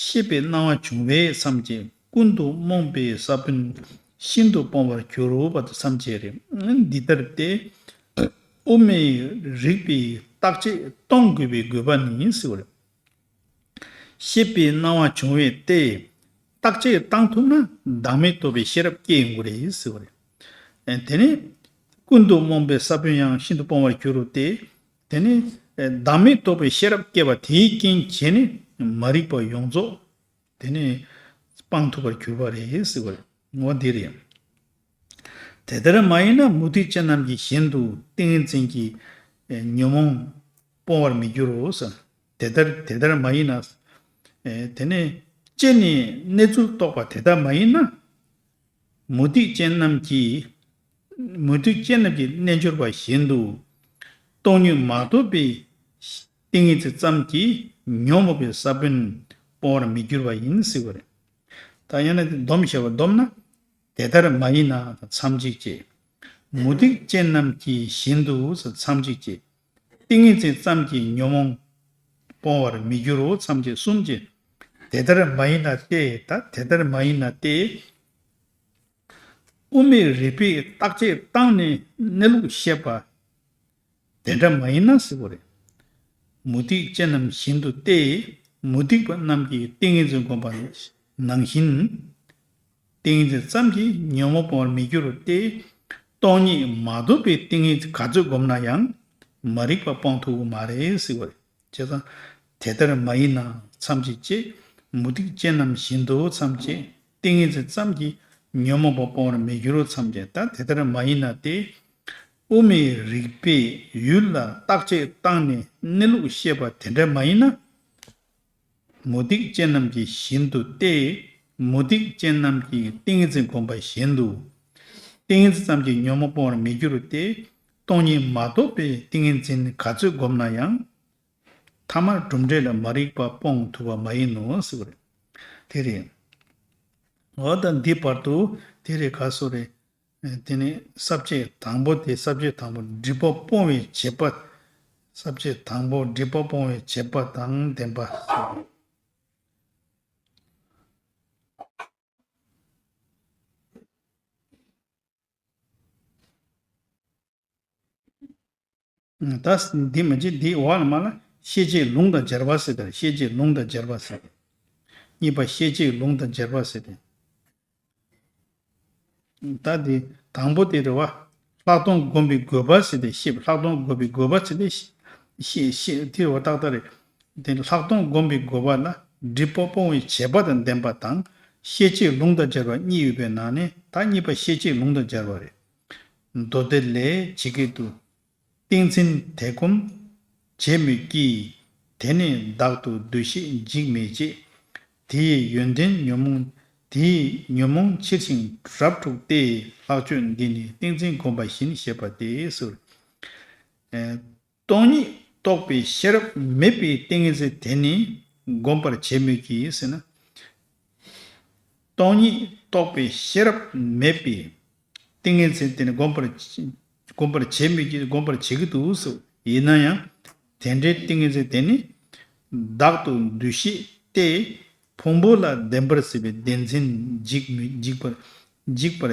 ཤེས་པའི་སྣང་བ་བྱུང་བས་མཚམས་བཅད། ཀུན་ཏུ་རྨོངས་པའི་ས་བོན་ཤིན་ཏུ་སྤོང་བར་འགྱུར་རོ་བར་དུ་མཚམས་བཅད་རེད། འདི་ལྟར་ཏེ། དབུ་མའི་རིགས་པས་བརྟག་དཔྱད་གཏོང་དགོས་པའི་དགོས་པ་ནི་ཟེར་བ་རེད། ཤེས་པའི་སྣང་བ་བྱུང་བས་ཏེ། བརྟག་དཔྱད་བཏང་ཐུབ་ན་བདག་མེད་རྟོགས་པའི་ཤེས་རབ་སྐྱེ་ཡོང་གི་རེད་ཟེར་བ་རེད། ཨེ་དེ་ནི་ཀུན་ཏུ་རྨོངས་པའི་ས་བོན་ཡང་ཤིན་ཏུ་སྤོང་བར་འགྱུར་རོ་སྟེ། དེ་ནི་ཨེ་བདག་མེད་རྟོགས་པའི་ཤེས་རབ་སྐྱེ་བ་དེའི་རྐྱེན་བྱས་ནས་མ་རིག་པ་ཡོངས་རྫོགས་དེ་ནི་སྤང་ཐུབ་པར་གྱུར་པ་རེད་ཟེར་བ་རེད། ངོ་འདི་རེད། དེ་ལྟར་མ་ཡིན་ན་མུ་སྟེགས་ཅན་རྣམས་ཀྱིས་གཞན་དུ་ཏིང་ངེ་འཛིན་གྱི་ཉོན་མོངས་སྤོང་བར་མི་འགྱུར་རོ་ཟེར། དེ་ལྟར་དེ་ལྟར་མ་ཡིན་ན། དེ་ནས་དཔྱད་ནས་གནས་ཚུལ་རྟོགས་པ་དེ་ལྟར་མ་ཡིན་ན། མུ་སྟེགས་ཅན་རྣམས་ཀྱིས་མུ་སྟེགས་ཅན་རྣམས་ཀྱི་རྣལ་འབྱོར་པ་བཞིན་དུ་སྟོང་ཉིད་མ་རྟོགས་པའི་ཏིང་ངེ་འཛིན་ཙམ་གྱིས་ཉོན་མོངས་པའི་ས་བོན་སྤོང་བར་མི་འགྱུར་བ་ཡིན་ཟེར་བ་རེད། ད་ཡང་ན་སྡོམ་བྱས་པ་བསྡོམས་ན། དེ་ལྟར་མ་ཡིན་ན་མཚམས་གཅིག་བཅད། མུ་སྟེགས་ཅན་རྣམས་ཀྱི་བཞིན་དུ་མཚམས་གཅིག་བཅད། ཏིང་ངེ་འཛིན་ཙམ་གྱིས་ཉོན་མོངས་སྤོང་བར་མི་འགྱུར་རོ་མཚམས་བཅད་གསུམ་བཅད། དེ་ལྟར་མ་ཡིན་ན་སྟེ། ད་དེ་ལྟར་མ་ཡིན་ན་སྟེ། དབུ་མའི་རིགས་པས་བརྟག་དཔྱད་བཏང་ནས་གནས་ལུགས་བཤད་པ། དེ་འདྲ་མ་ཡིན་ན་ཟེར་བ་རེད། མུ་སྟེགས་ཅན་རྣམས་བཞིན་དུ་སྟེ། མུ་སྟེགས་པ་རྣམས་ཀྱིས་ཏིང་ངེ་འཛིན་བསྒོམ་པ་ནང་བཞིན། ཏིང་ངེ་འཛིན་ཙམ་གྱིས་ཉོན་མོངས་སྤོང་བར་མི་འགྱུར་ཏེ། སྟོང་ཉིད་མ་རྟོགས་པའི་ཏིང་ངེ་འཛིན་ག་ཚོད་བསྒོམ་ན་ཡང་མ་རིག་པ་སྤོང་ཐུབ་ཀྱི་མ་རེད་ཟེར་བ་རེད། བྱས་ཙང་། དེ་ལྟར་མ་ཡིན་ན་མཚམས་གཅིག་བཅད། མུ་སྟེགས་ཅན་རྣམས་བཞིན་དུ་མཚམས་བཅད། ཏིང་ངེ་འཛིན་ཙམ་གྱིས་ཉོན་མོངས་པ་སྤོང་བར་མི་འགྱུར་རོ་མཚམས་བཅད། ད་དེ་ལྟར་མ་ཡིན་ན་སྟེ། དབུ་མའི་རིགས་པས་ཡུལ་ལ་བརྟག་དཔྱད་བཏང་ནས་གནས་ལུགས་བཤད་པ་དེ་འདྲ་མ་ཡིན་ན། མུ་སྟེགས་ཅན་རྣམས་ཀྱི་བཞིན་དུ་སྟེ། མུ་སྟེགས་ཅན་རྣམས་ཀྱིས་ཏིང་ངེ་འཛིན་བསྒོམ་པ་བཞིན་དུ། ཏིང་ངེ་འཛིན་ཙམ་གྱིས་ཉོན་མོངས་སྤོང་བར་མི་འགྱུར་ཏེ། སྟོང་ཉིད་མ་རྟོགས་པའི་ཏིང་ངེ་འཛིན་ག་ཚོད་བསྒོམ་ན་ཡང་། ཐ་མར་གྲུབ་འབྲས་ལ་མ་རིག་པ་སྤོང་ཐུབ་པ་མ་ཡིན་ནོ་ཟེར་བ་རེད། དེ་རེད། འོ་ད་འདི་བར་དུ་དེ་རེད་ག་སོ་རེད། དེ་ནས་ས་བཅད་དང་པོ་དེ་ས་བཅད་དང་པོ་སྒྲིབ་པ་སྤོང་བའི་བྱེད་པ། ས་བཅད་དང་པོ་སྒྲིབ་པ་སྤོང་བའི་བྱེད་པ་དང་ལྡན་པ། ད་འདི་མ་བྱེད་འདི་འོག་ལ་མ་ལ་ཤེས་བྱེད་ལུང་དང་སྦྱར་བ་ཟེར་ཏེ་ཤེས་བྱེད་ལུང་དང་སྦྱར་བ་ཟེར་ཏེ། གཉིས་པ་ཤེས་བྱེད་ལུང་དང་སྦྱར་བ་ཟེར་ཏེ། ད་འདི་དང་པོ་དེ་རེད་བ། ལྷག་མཐོང་སྒོམ་པའི་དགོས་པ་ཟེར་ཏེ་ཤེས་ལྷག་མཐོང་སྒོམ་པའི་དགོས་པ་ཟེར་ཏེ་ཤེས་ཤེས་དེ་རེད་བ་ཏག་ཏག་རེད། དེ་ལྷག་མཐོང་སྒོམ་པའི་དགོས་པ་ལ་སྒྲིབ་པ་སྤོང་བའི་བྱེད་པ་དང་ལྡན་པ་དང་ཤེས་བྱེད་ལུང་དང་སྦྱར་བ་གཉིས་ཡོད་པའི་ནང་ནས་ད་གཉིས་པ་ཤེས་བྱེད་ལུང་དང་སྦྱར་བ་རེད། མདོ་སྡེ་ལས་ཇི་སྐད་དུ། ཏིང་འཛིན་དེ་སྒོམ་བྱེད་མོད་ཀྱི། དེ་ནི་བདག་ཏུ་འདུ་ཤེས་འཇིག་མི་བྱེད། དེ་ཡི་ཡོན་ཏན་ཉོན་མོངས་དེ་ཡི་ཉོན་མོངས་ཕྱིར་ཞིང་རབ་འཁྲུགས་ཏེ། ལྷག་སྤྱོད་འདི་ནི་ཏིང་འཛིན་སྒོམ་པ་བཞིན་ཞེས་པ་སྟེ་ཟེར། སྟོང་ཉིད་རྟོགས་པའི་ཤེས་རབ་མེད་པའི་ཏིང་ངེ་འཛིན་དེ་ནི་སྒོམ་པར་བྱེད་མོད་ཀྱི་ཟེར་ན། སྟོང་ཉིད་རྟོགས་པའི་ཤེས་རབ་མེད་པའི་ཏིང་ངེ་འཛིན་དེ་ནི་སྒོམ་པར་སྒོམ་པར་བྱེད་མོད་ཀྱི་སྒོམ་པར་བྱེད་ཀྱི་འདུག་ཟེར། ཡིན་ན་ཡང་དེ་འདྲའི་ཏིང་ངེ་འཛིན་དེ་ནི་བདག་ཏུ་འདུ་ཤེས་ཏེ་ཕུང་པོ་ལ་བདེན་པར་གཟིགས་པའི་བདེན་འཛིན་འཇིག་མི་འཇིག་པར་འཇིག་པར་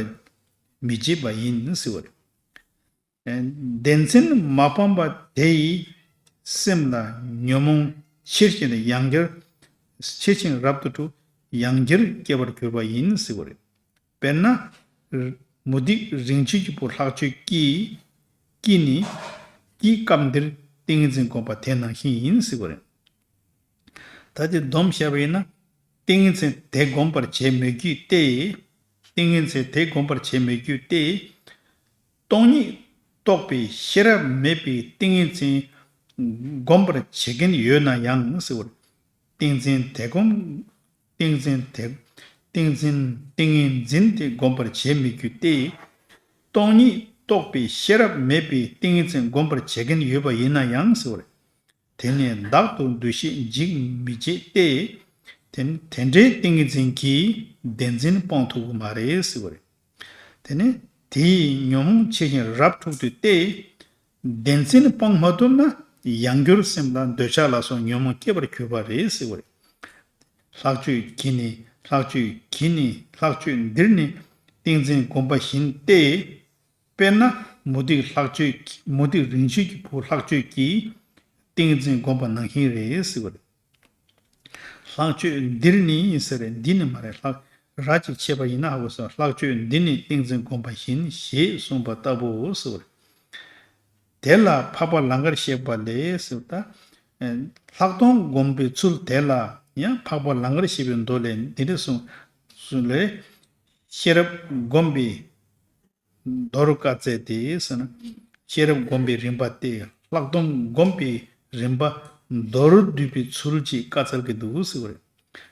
མི་བྱེད་པ་ཡིན་ཟེར་བ་རེད། བདེན་འཛིན་མ་སྤངས་པ་དེ་ཡིས་སེམས་ལ་ཉོན་མོངས་ཕྱིར་ཕྱིན་ཡང་འགྱུར། ཕྱིར་ཕྱིན་རབ་ཏུ་འཁྲུགས་ཡང་འགྱུར་སྐྱེ་བར་གྱུར་པ་ཡིན་ཟེར་བ་རེད། དཔེར་ན། མུ་སྟེགས་རིན་ཆེན་གྱི་བུ་ལྷག་སྤྱོད་ཀྱིས་ཀྱིས་ནི་ཀྱིས་སྐབས་འདིར་ཏིང་ངེ་འཛིན་བསྒོམས་པ་དེ་ནང་བཞིན་ཡིན་ཟེར་བ་རེད། ད་དེ་སྡོམ་བཞག་པ་ཡིན་ན། ཏིང་ངེ་འཛིན་དེ་བསྒོམ་པར་བྱེད་མོད་ཀྱི་སྟེ། ཏིང་ངེ་འཛིན་དེ་བསྒོམ་པར་བྱེད་མོད་ཀྱི་སྟེ། སྟོང་ཉིད་རྟོགས་པའི་ཤེས་རབ་མེད་པའི་ཏིང་ངེ་འཛིན་བསྒོམ་པར་བྱེད་མཁན་ཡོད་ན་ཡང་ཟེར་བར། ཏིང་འཛིན་དེ་བསྒོམ། ཏིང་འཛིན་དེ། ཏིང་འཛིན་ཏིང་ངེ་འཛིན་དེ་བསྒོམ་པར་བྱེད་མོད་ཀྱི་སྟེ། སྟོང་ཉིད་རྟོགས་པའི་ཤེས་རབ་མེད་པའི་ཏིང་ངེ་འཛིན་བསྒོམ་པར་བྱེད་མཁན་ཡོད་པ་ཡིན་ན་ཡང་ཟེར་བར། དེ་ནི་བདག་ཏུ་འདུ་ཤེས་འཇིག་མི་བྱེད་དེ། དེ་དེ་འདྲའི་ཏིང་ངེ་འཛིན་གྱིས་བདེན་འཛིན་སྤོང་ཐུབ་ཀྱི་མ་རེད་ཟེར་བ་རེད། དེ་ནི་དེ་ཡིས་ཉོན་མོངས་ཕྱིར་ཞིང་རབ་འཁྲུགས་ཏེ་སྟེ། བདེན་འཛིན་སྤང་མ་ཐུབ་ན་ཡང་འགྱུར་སེམས་ལ་འདོད་ཆགས་ལ་སོགས་ཉོན་མོངས་སྐྱེ་བར་གྱུར་པ་རེད་ཟེར་བ་རེད། ལྷག་སྤྱོད་ཀྱིས་ནི་ལྷག་སྤྱོད་ཀྱིས་ནི་ལྷག་སྤྱོད་འདིར་ནི་ཏིང་འཛིན་བསྒོམ་པ་བཞིན་ཏེ། དཔེར་ན་མུ་སྟེགས་ལྷག་སྤྱོད་མུ་སྟེགས་རིན་ཆེན་གྱི་བུ་ལྷག་སྤྱོད་ཀྱིས་ཏིང་འཛིན་བསྒོམས་པ་ནང་བཞིན་རེད་ཟེར་བ་རེད། ལྷག་སྤྱོད་འདིར་ནི་ཟེར་རེད་འདི་ནི་མ་རེད་ལྷག་ར་ཅིག་ཕྱེས་པ་ཡིན་ན་ཧ་གོ་སོང་ལྷག་སྤྱོད་འདི་ནི་ཏིང་འཛིན་བསྒོམས་པ་བཞིན་ཞེས་གསུངས་པ་ལྟ་བུའོ་ཟེར་བ་རེད། དེ་ལ་འཕགས་པ་ལང་ཀར་གཤེགས་པ་ལས་ཟེར་ད། ལྷག་མཐོང་བསྒོམས་པའི་ཚུལ་དེ་ལ་ཡང་འཕགས་པ་ལང་ཀར་གཤེགས་པའི་མདོ་ལས་འདི་འདྲ་གསུངས་གསུངས་ལས། ཤེས་རབ་བསྒོམས་པའི་མདོར་བཀའ་སྩལ་ཏེ་ཟེར་ན། ཤེས་རབ་བསྒོམས་པའི་རིམ་པ་སྟེ་ལྷག་མཐོང་བསྒོམས་པའི་རིམ་པ་མདོར་བསྡུས་པའི་ཚུལ་གྱིས་བཀའ་སྩལ་གྱི་འདུག་ཟེར་བ་རེད།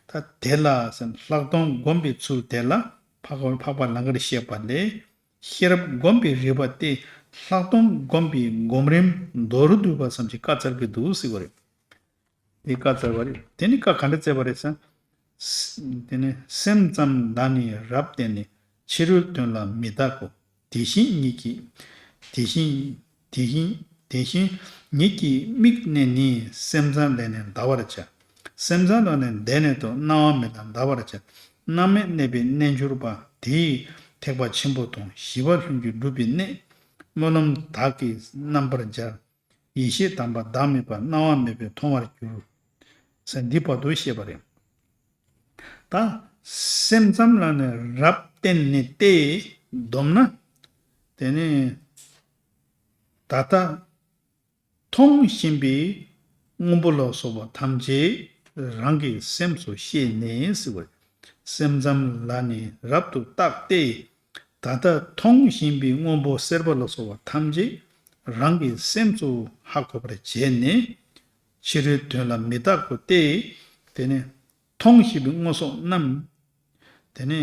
ད་དེ་ལ་ཟེར་ན་ལྷག་མཐོང་བསྒོམས་པའི་ཚུལ་དེ་ལ་འཕགས་པ་འཕགས་པ་ལང་ཀར་གཤེགས་པ་ལས། ཤེས་རབ་བསྒོམས་པའི་རིམ་པ་སྟེ་ལྷག་མཐོང་བསྒོམས་པའི་སྒོམ་རིམ་མདོར་བསྡུས་པ་ཙམ་གྱིས་བཀའ་སྩལ་གྱི་འདུག་ཟེར་བ་རེད། དེ་བཀའ་སྩལ་བ་རེད། དེ་ནི་བཀའ་ག་འདྲ་སྩལ་བ་རེད་ཟེར་ན། ས་དེ་ནི་སེམས་ཙམ་ལ་ནི་རབ་བརྟེན་ནས་ཕྱི་རོལ་དོན་ལ་མི་བདག་གོ། དེ་བཞིན་ཉིད་ཀྱི། དེ་བཞིན་དེ་བཞིན་དེ་བཞིན་ཉིད་ཀྱི་དམིགས་གནས་ནི་སེམས་ཙམ་ལས་ནི་འདའ་བར་བྱ། སེམས་ཙམ་ལས་ནི་འདས་ནས་དང་སྣང་བ་མེད་ལ་འདའ་བར་བྱ། སྣང་མེད་གནས་པའི་རྣལ་འབྱོར་པ་དེ་ཡིས་ཐེག་པ་ཆེན་པོ་དང་ཞི་བ་ལྷུན་གྱིས་གྲུབ་པའི་གནས། སྨོན་ལམ་དག་གིས་རྣམ་པར་སྦྱར། ཡེ་ཤེས་དམ་པ་བདག་མེད་པ་སྣང་བ་མེད་པས་མཐོང་བར་འགྱུར། ཟེར་འདི་བར་དུ་བཤད་པ་རེད། ད་སེམས་ཙམ་ལ་ནི་རབ་བརྟེན་ནས་ཏེ་བསྡོམས་ན། དེ་ནི་ད་ལྟ་མཐོང་བཞིན་པའི་སྔོན་པོ་ལ་སོགས་པ་ཐམས་ཅད་རང་གི་སེམས་སུ་ཤེས་ནས་ཟེར་བ་རེད། སེམས་ཙམ་ལ་ནི་རབ་ཏུ་བརྟགས་ཏེ། ད་ལྟ་མཐོང་བཞིན་པའི་སྔོན་པོ་སེར་པོ་ལ་སོགས་པ་ཐམས་ཅད་རང་གི་སེམས་སུ་ཧ་གོ་བར་བྱས་ནས། ཕྱི་རོལ་དོན་ལ་མི་བདག་གོ་སྟེ། དེ་ནས་མཐོང་བཞིན་པའི་སྔོ་སོགས་རྣམས། དེ་ནས་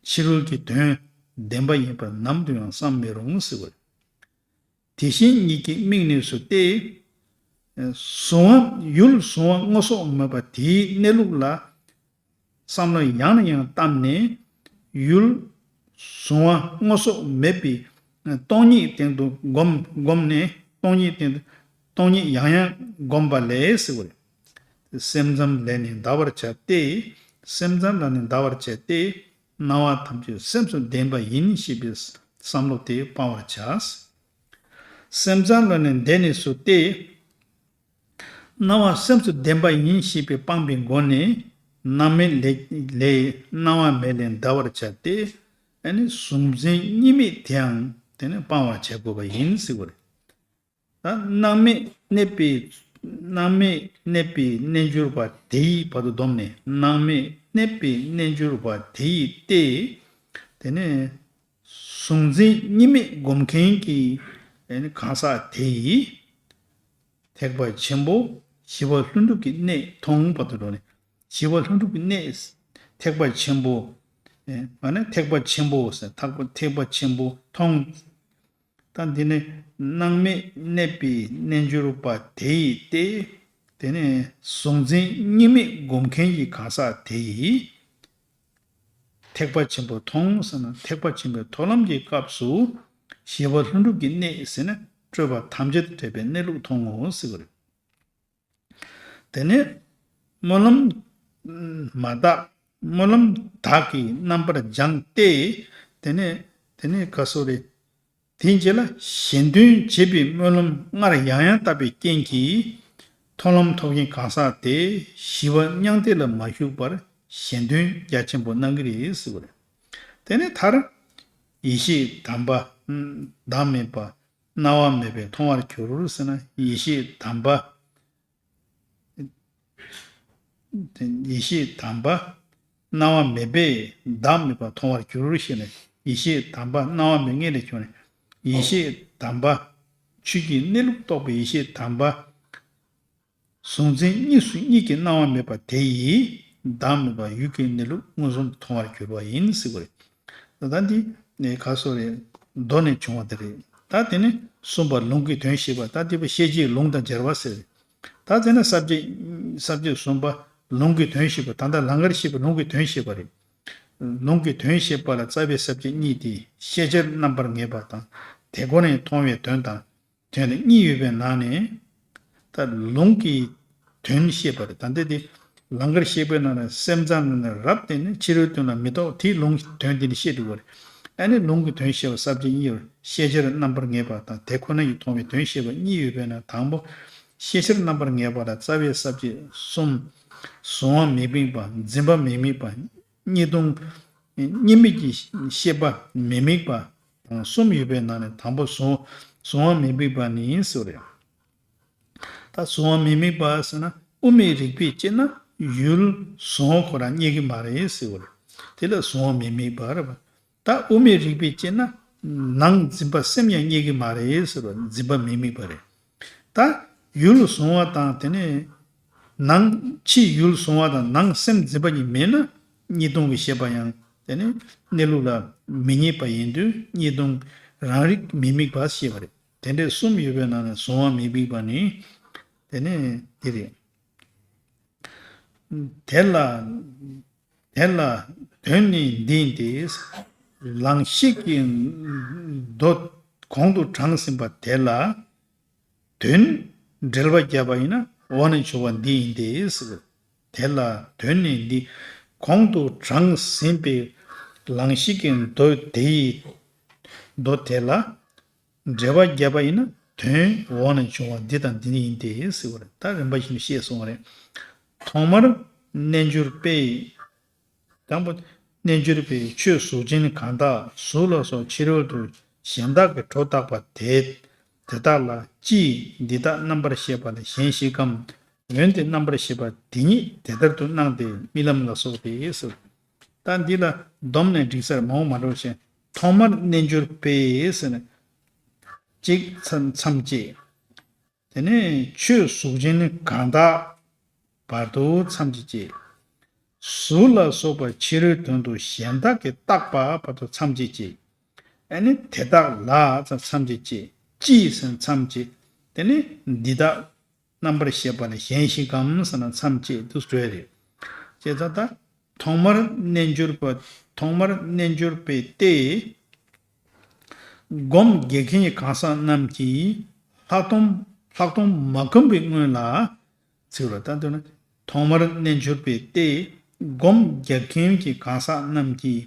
ཕྱི་རོལ་གྱི་དོན་བདེན་པ་ཡིན་པར་ནམ་དུ་ཡང་བསམ་མི་རུང་ཟེར་བ་རེད། དེ་བཞིན་ཉིད་ཀྱི་དམིགས་གནས་སུ་སྟེ། གཟུང་བ་ཡུལ་གཟུང་བ་སྔོ་སོགས་མེད་པ་དེའི་གནས་ལུགས་ལ། བསམ་བློ་ཡང་ནས་ཡང་བཏང་ནས་ཡུལ་ གཟུང་བ་སྔོ་སོགས་མེད་པའི་སྟོང་ཉིད་སྟེང་དུ་བསྒོམ་བསྒོམས་ནས་སྟོང་ཉིད་སྟེང་དུ་སྟོང་ཉིད་ཡང་ཡང་བསྒོམས་པ་ལས་ཟེར་བ་རེད། སེམས་ཙམ་ལས་ནི་འདའ་བར་བྱ་སྟེ། སེམས་ཙམ་ལས་ནི་འདའ་བར་བྱ་སྟེ། སྣང་བ་ཐམས་ཅད་སེམས་སུ་ལྡན་པ་ཡིན་ཞེས་པའི་བསམ་བློ་དེ་སྤང་བར་བྱ། སེམས་ཙམ་ལས་ནི་འདས་ནས་སུ་སྟེ། སྣང་བ་སེམས་སུ་ལྡན་པ་ཡིན་ཞེས་པའི་སྤངས་པའི་སྒོ་ནས་སྣང་མེད་ལས་ལས་སྣང་བ་མེད་ལས་འདའ་བར་བྱ་སྟེ། ཨ་ནི་གཟུང་འཛིན་གཉིས་མེད་དེའང་དེ་ནི་སྤང་བར་བྱ་དགོས་པ་ཡིན་ཟེར་བ་རེད། ད་སྣང་མེད་གནས་པའི་སྣང་མེད་གནས་པའི་རྣལ་འབྱོར་པ་དེ་ཡི་བར་དུ་བསྡོམས་ནས་སྣང་མེད་གནས་པའི་རྣལ་འབྱོར་པ་དེ་ཡི་སྟེ། དེ་ནས་གཟུང་འཛིན་གཉིས་མེད་སྒོམ་མཁན་གྱི་གང་ཟག་དེ་ཡིས་ཐེག་པ་ཆེན་པོ་ཞི་བ་ལྷུན་གྲུབ་ཀྱི་གནས་མཐོང་བར་དུ་འགྲོ་ནས། ཞི་བ་ལྷུན་གྲུབ་ཀྱི་གནས། ཐེག་པ་ཆེན་པོ། ཨ་ནི་ཐེག་པ་ཆེན་པོ་ཟེར་ཐེག་པ་ཐེག་པ་ཆེན་པོ་མཐོང་། ད་འདི་ནི་སྣང་མེད་གནས་པའི་རྣལ་འབྱོར་པ་དེ་ཡི་སྟེ། དེ་ནི་གཟུང་འཛིན་གཉིས་མེད་སྒོམ་མཁན་གྱི་གང་ཟག་དེ་ཡིས། ཐེག་པ་ཆེན་པོ་མཐོང་ཟེར་ན་ཐེག་པ་ཆེན་པོའི་མཐོང་ལམ་གྱི་སྐབས་སུ། ཞི་བ་ལྷུན་གྲུབ་ཀྱི་གནས་ཟེར་ན་སྤྲོས་པ་ཐམས་ཅད་དུ་བྲལ་བའི་གནས་ལུགས་མཐོང་ངོ་ཟེར་བ་རེད། དེ་ནས་སྨོན་ལམ་མ་དག་སྨོན་ལམ་དག་གིས་རྣམ་པར་སྦྱངས་ཏེ། དེ་ནས་དེ་ནས་ག་སོ་རེ། དེའི་རྗེས་ལ་གཞན་དོན་བྱེད་པའི་སྨོན་ལམ་སྔར་ཡང་ཡང་བཏབ་པའི་རྐྱེན་གྱིས། མཐོང་ལམ་ཐོབ་མཁན་གང་ཟག་དེ་ཞི་བ་མྱང་འདས་ལ་མ་ཞུགས་པར་གཞན་དོན་རྒྱ་ཆེན་པོ་གནང་གི་རེད་ཟེར་བ་རེད། དེ་ནས་མཐར། ཡེ་ཤེས་དམ་པ། བདག་མེད་པ། སྣང་བ་མེད་པས་མཐོང་བར་འགྱུར་ཟེར་ན་ཡེ་ཤེས་དམ་པ། ཡེ་ཤེས་དམ་པ། སྣང་བ་མེད་པས་བདག་མེད་པ་མཐོང་བར་འགྱུར་ཞེས་ནས་ཡེ་ཤེས་དམ་པ་སྣང་བ་མེད་ངེས་ལས་བྱུང་ནས་ཡེ་ཤེས་དམ་པ། ཆོས་ཀྱི་གནས་ལུགས་རྟོགས་པའི་ཡེ་ཤེས་དམ་པ། གཟུང་འཛིན་གཉིས་སུ་གཉིས་ཀྱི་སྣང་བ་མེད་པ་དེ་ཡིས་བདག་མེད་པ་ཡུལ་གྱི་གནས་ལུགས་མངོན་སུམ་དུ་མཐོང་བར་འགྱུར་བ་ཡིན་ཟེར་བ་རེད། ད་ལྟ་འདི་ནས་ག་སོ་རེད། མདོ་ནས་བྱུང་བ་དེ་རེད། ད་དེ་ནས་གསུམ་པ་ལུང་གི་དོན་བཤད་པ་ད་འདི་པ་ཤེས་བྱའི་ལུང་དང་སྦྱར་བ་ཟེར། ད་དེ་ནས་ས་བཅད་ས་བཅད་གསུམ་པ་ལུང་གི་དོན་བཤད་པ་ད་ལྟ་ལང་ཀར་བཤད་པ་ལུང་གི་དོན་བཤད་པ་རེད། ལུང་གི་དོན་བཤད་པ་ལ་རྩ་བའི་ས་བཅད་གཉིས་ཏེ་ཤེས་བྱར་རྣམ་པར་ངེས་པ་དང་དེ་ཁོ་ནས་མཐོང་བའི་དོན་དང་། དོན་ནི་གཉིས་ཡོད་པའི་ནང་ནས། ད་ལུང་གི་དོན་བཤད་པ་རེད། ད་འདི་དེ་ལང་ཀར་བཤད་པའི་ནང་ནས་སེམས་ཙམ་ནས་རབ་བསྟན་ནས་ཕྱི་རོལ་དོན་ལ་མི་རྟོག་དེའི་ལུང་གི་དོན་དེ་ནི་བཤད་འདུག་པ་རེད། ཨ་ནི་ལུང་གི་དོན་བཤད་པ་ས་བཅད་གཉིས་ཡོད། ཤེས་བྱར་རྣམ་པར་ངེས་པ་དང་དེ་ཁོ་ན་ཡིས་མཐོང་བའི་དོན་བཤད་པ་གཉིས་ཡོད་པའི་ནང་དང་པོ། ཤེས་བྱར་རྣམ་པར་ངེས་པ་ལ་རྩ་བའི་ས་བཅད་གསུམ། གཟུང་བ་མི་དམིགས་པ་གཟིམ་པ་མི་དམིགས་པ། གཉིས་སྟོང་། གཉིས་མེད་ཀྱི་ཤེས་པ་མི་དམིགས་པ་དང་གསུམ་ཡོད་པའི་ནང་ནས་དང་པོ་གཟུང་གཟུང་བ་མི་དམིགས་པ་ནི་ཟེར་བ་རེད། ད་གཟུང་བ་མི་དམིགས་པ་ཟེར་ན་དབུ་མའི་རིགས་པས་དཔྱད་ན་ཡུལ་གཟུང་བ་ཁོ་རང་རྙེད་ཀྱི་མ་རེད་ཟེར་བ་རེད། དེ་ལ་གཟུང་བ་མི་དམིགས་པ་རེད་པ། ད་དབུ་མའི་རིགས་པས་དཔྱད་ན་ནང་འཛིན་པ་སེམས་ཡང་རྙེད་ཀྱི་མ་རེད་ཟེར་བ་འཛིན་པ་མི་དམིགས་པ་རེད། ད་ཡུལ་གཟུང་བ་དང་དེ་ནས་ནང་ཕྱི་ཡུལ་གཟུང་བ་དང་ནང་སེམས་འཛིན་པ་གཉིས་མེད་ན་གཉིས་སྟོང་གི་ཤེས་པ་ཡང་དེ་ནས་གནས་ལུགས་ལ་མི་རྙེད་པ་ཡིན་དུས་གཉིས་སྟོང་རང་རིག་མི་དམིགས་པ་ཞེས་པ་རེད། དེ་འདྲའི་གསུམ་ཡོད་པའི་ནང་ནས་གཟུང་བ་མི་དམིགས་པ་ནི་དེ་ནས་འདི་རེད། དེ་ལ་དེ་ལ་དོན་ནི་འདི་ཡིན་ཏེ། ལང་གཤེགས་ཀྱི་མདོ་གོང་དུ་དྲངས་ཟིན་པ་དེ་ལ་དོན་འགྲེལ་པ་བརྒྱབ་པ་ཡིན་ན་འོག་ནས་བྱུང་བ་འདི་ཡིན་ཏེ། དེ་ལ་དོན་ནི་འདི་གོང་དུ་དྲངས་ཟིན་པའི་ལང་གཤེགས་ཀྱི་མདོ་དེ་ཡི་མདོ་དེ་ལ། འགྲེལ་པ་བརྒྱབ་པ་ཡིན་ན་དོན་འོག་ནས་བྱུང་བ་འདི་དང་འདི་ནི་ཡིན་ཏེ་ཟེར་བ་རེད། ད་རིམ་པ་བཞིན་དུ་བཤད་སོང་བ་རེད། ཐོག་མར་རྣལ་འབྱོར་པས། དང་པོ། རྣལ་འབྱོར་པས་ཆོས་གཟུགས་ཅན་གང་དག་གཟུགས་ལ་སོགས་ཕྱི་རོལ་དུ་གཞན་དག་གི་སྒྲོ་བཏགས་པ་དེ་དེ་དག་ལ་ཅི་འདི་དག་རྣམ་པར་ཤེས་པ་ལ་གཞན་ཞིག་གམ། འོན་ཏེ་རྣམ་པར་ཤེས་པ་དེ་ཉིད་དེ་ལྟར་དུ་སྣང་སྟེ་རྨི་ལམ་ལ་སོགས་ཏེ་ཟེར། ད་འདི་ལ་བསྡོམས་ནས་འགྲིག་སར་མང་བོ་མ་འགྲོ་ཞིང་ཐོག་མར་རྣལ་འབྱོར་པས་ཟེར་ནས་གཅིག་མཚམས་མཚམས་བཅད། དེ་ནས་ཆོས་གཟུགས་ཅན་གང་དག་བར་དུ་མཚམས་བཅད་བཅད། གཟུགས་ལ་སོགས་པ་ཕྱི་རོལ་དོན་དུ་གཞན་དག་གིས་བཏགས་པ་བར་དུ་མཚམས་བཅད་བཅད། ཨ་ནི་དེ་དག་ལ་མཚམས་བཅད་བཅད་ཅི་ཟེར་མཚམས་བཅད། དེ་ནས་འདི་དག་རྣམ་པར་ཤེས་པ་ལ་གཞན་ཞིག་གམ་ཟེར་ན་མཚམས་བཅད་དུ་བཟོས་རེད། བྱས་ཙང་ད་ཐོག་མར་རྣལ་འབྱོར་པ་ ཐོག་མར་རྣལ་འབྱོར་པའི་སྟེ། སྒོམ་རྒྱག་མཁན་གྱི་གང་ཟག་རྣམས་ཀྱིས་ལྷག་མཐོང་ལྷག་མཐོང་མ་བསྒོམས་པའི་སྔོན་ལ། ཚིག་ལ་ལྟ་འདོད་ན། ཐོག་མར་རྣལ་འབྱོར་པའི་སྟེ། སྒོམ་རྒྱག་མཁན་གྱི་གང་ཟག་རྣམས་ཀྱིས་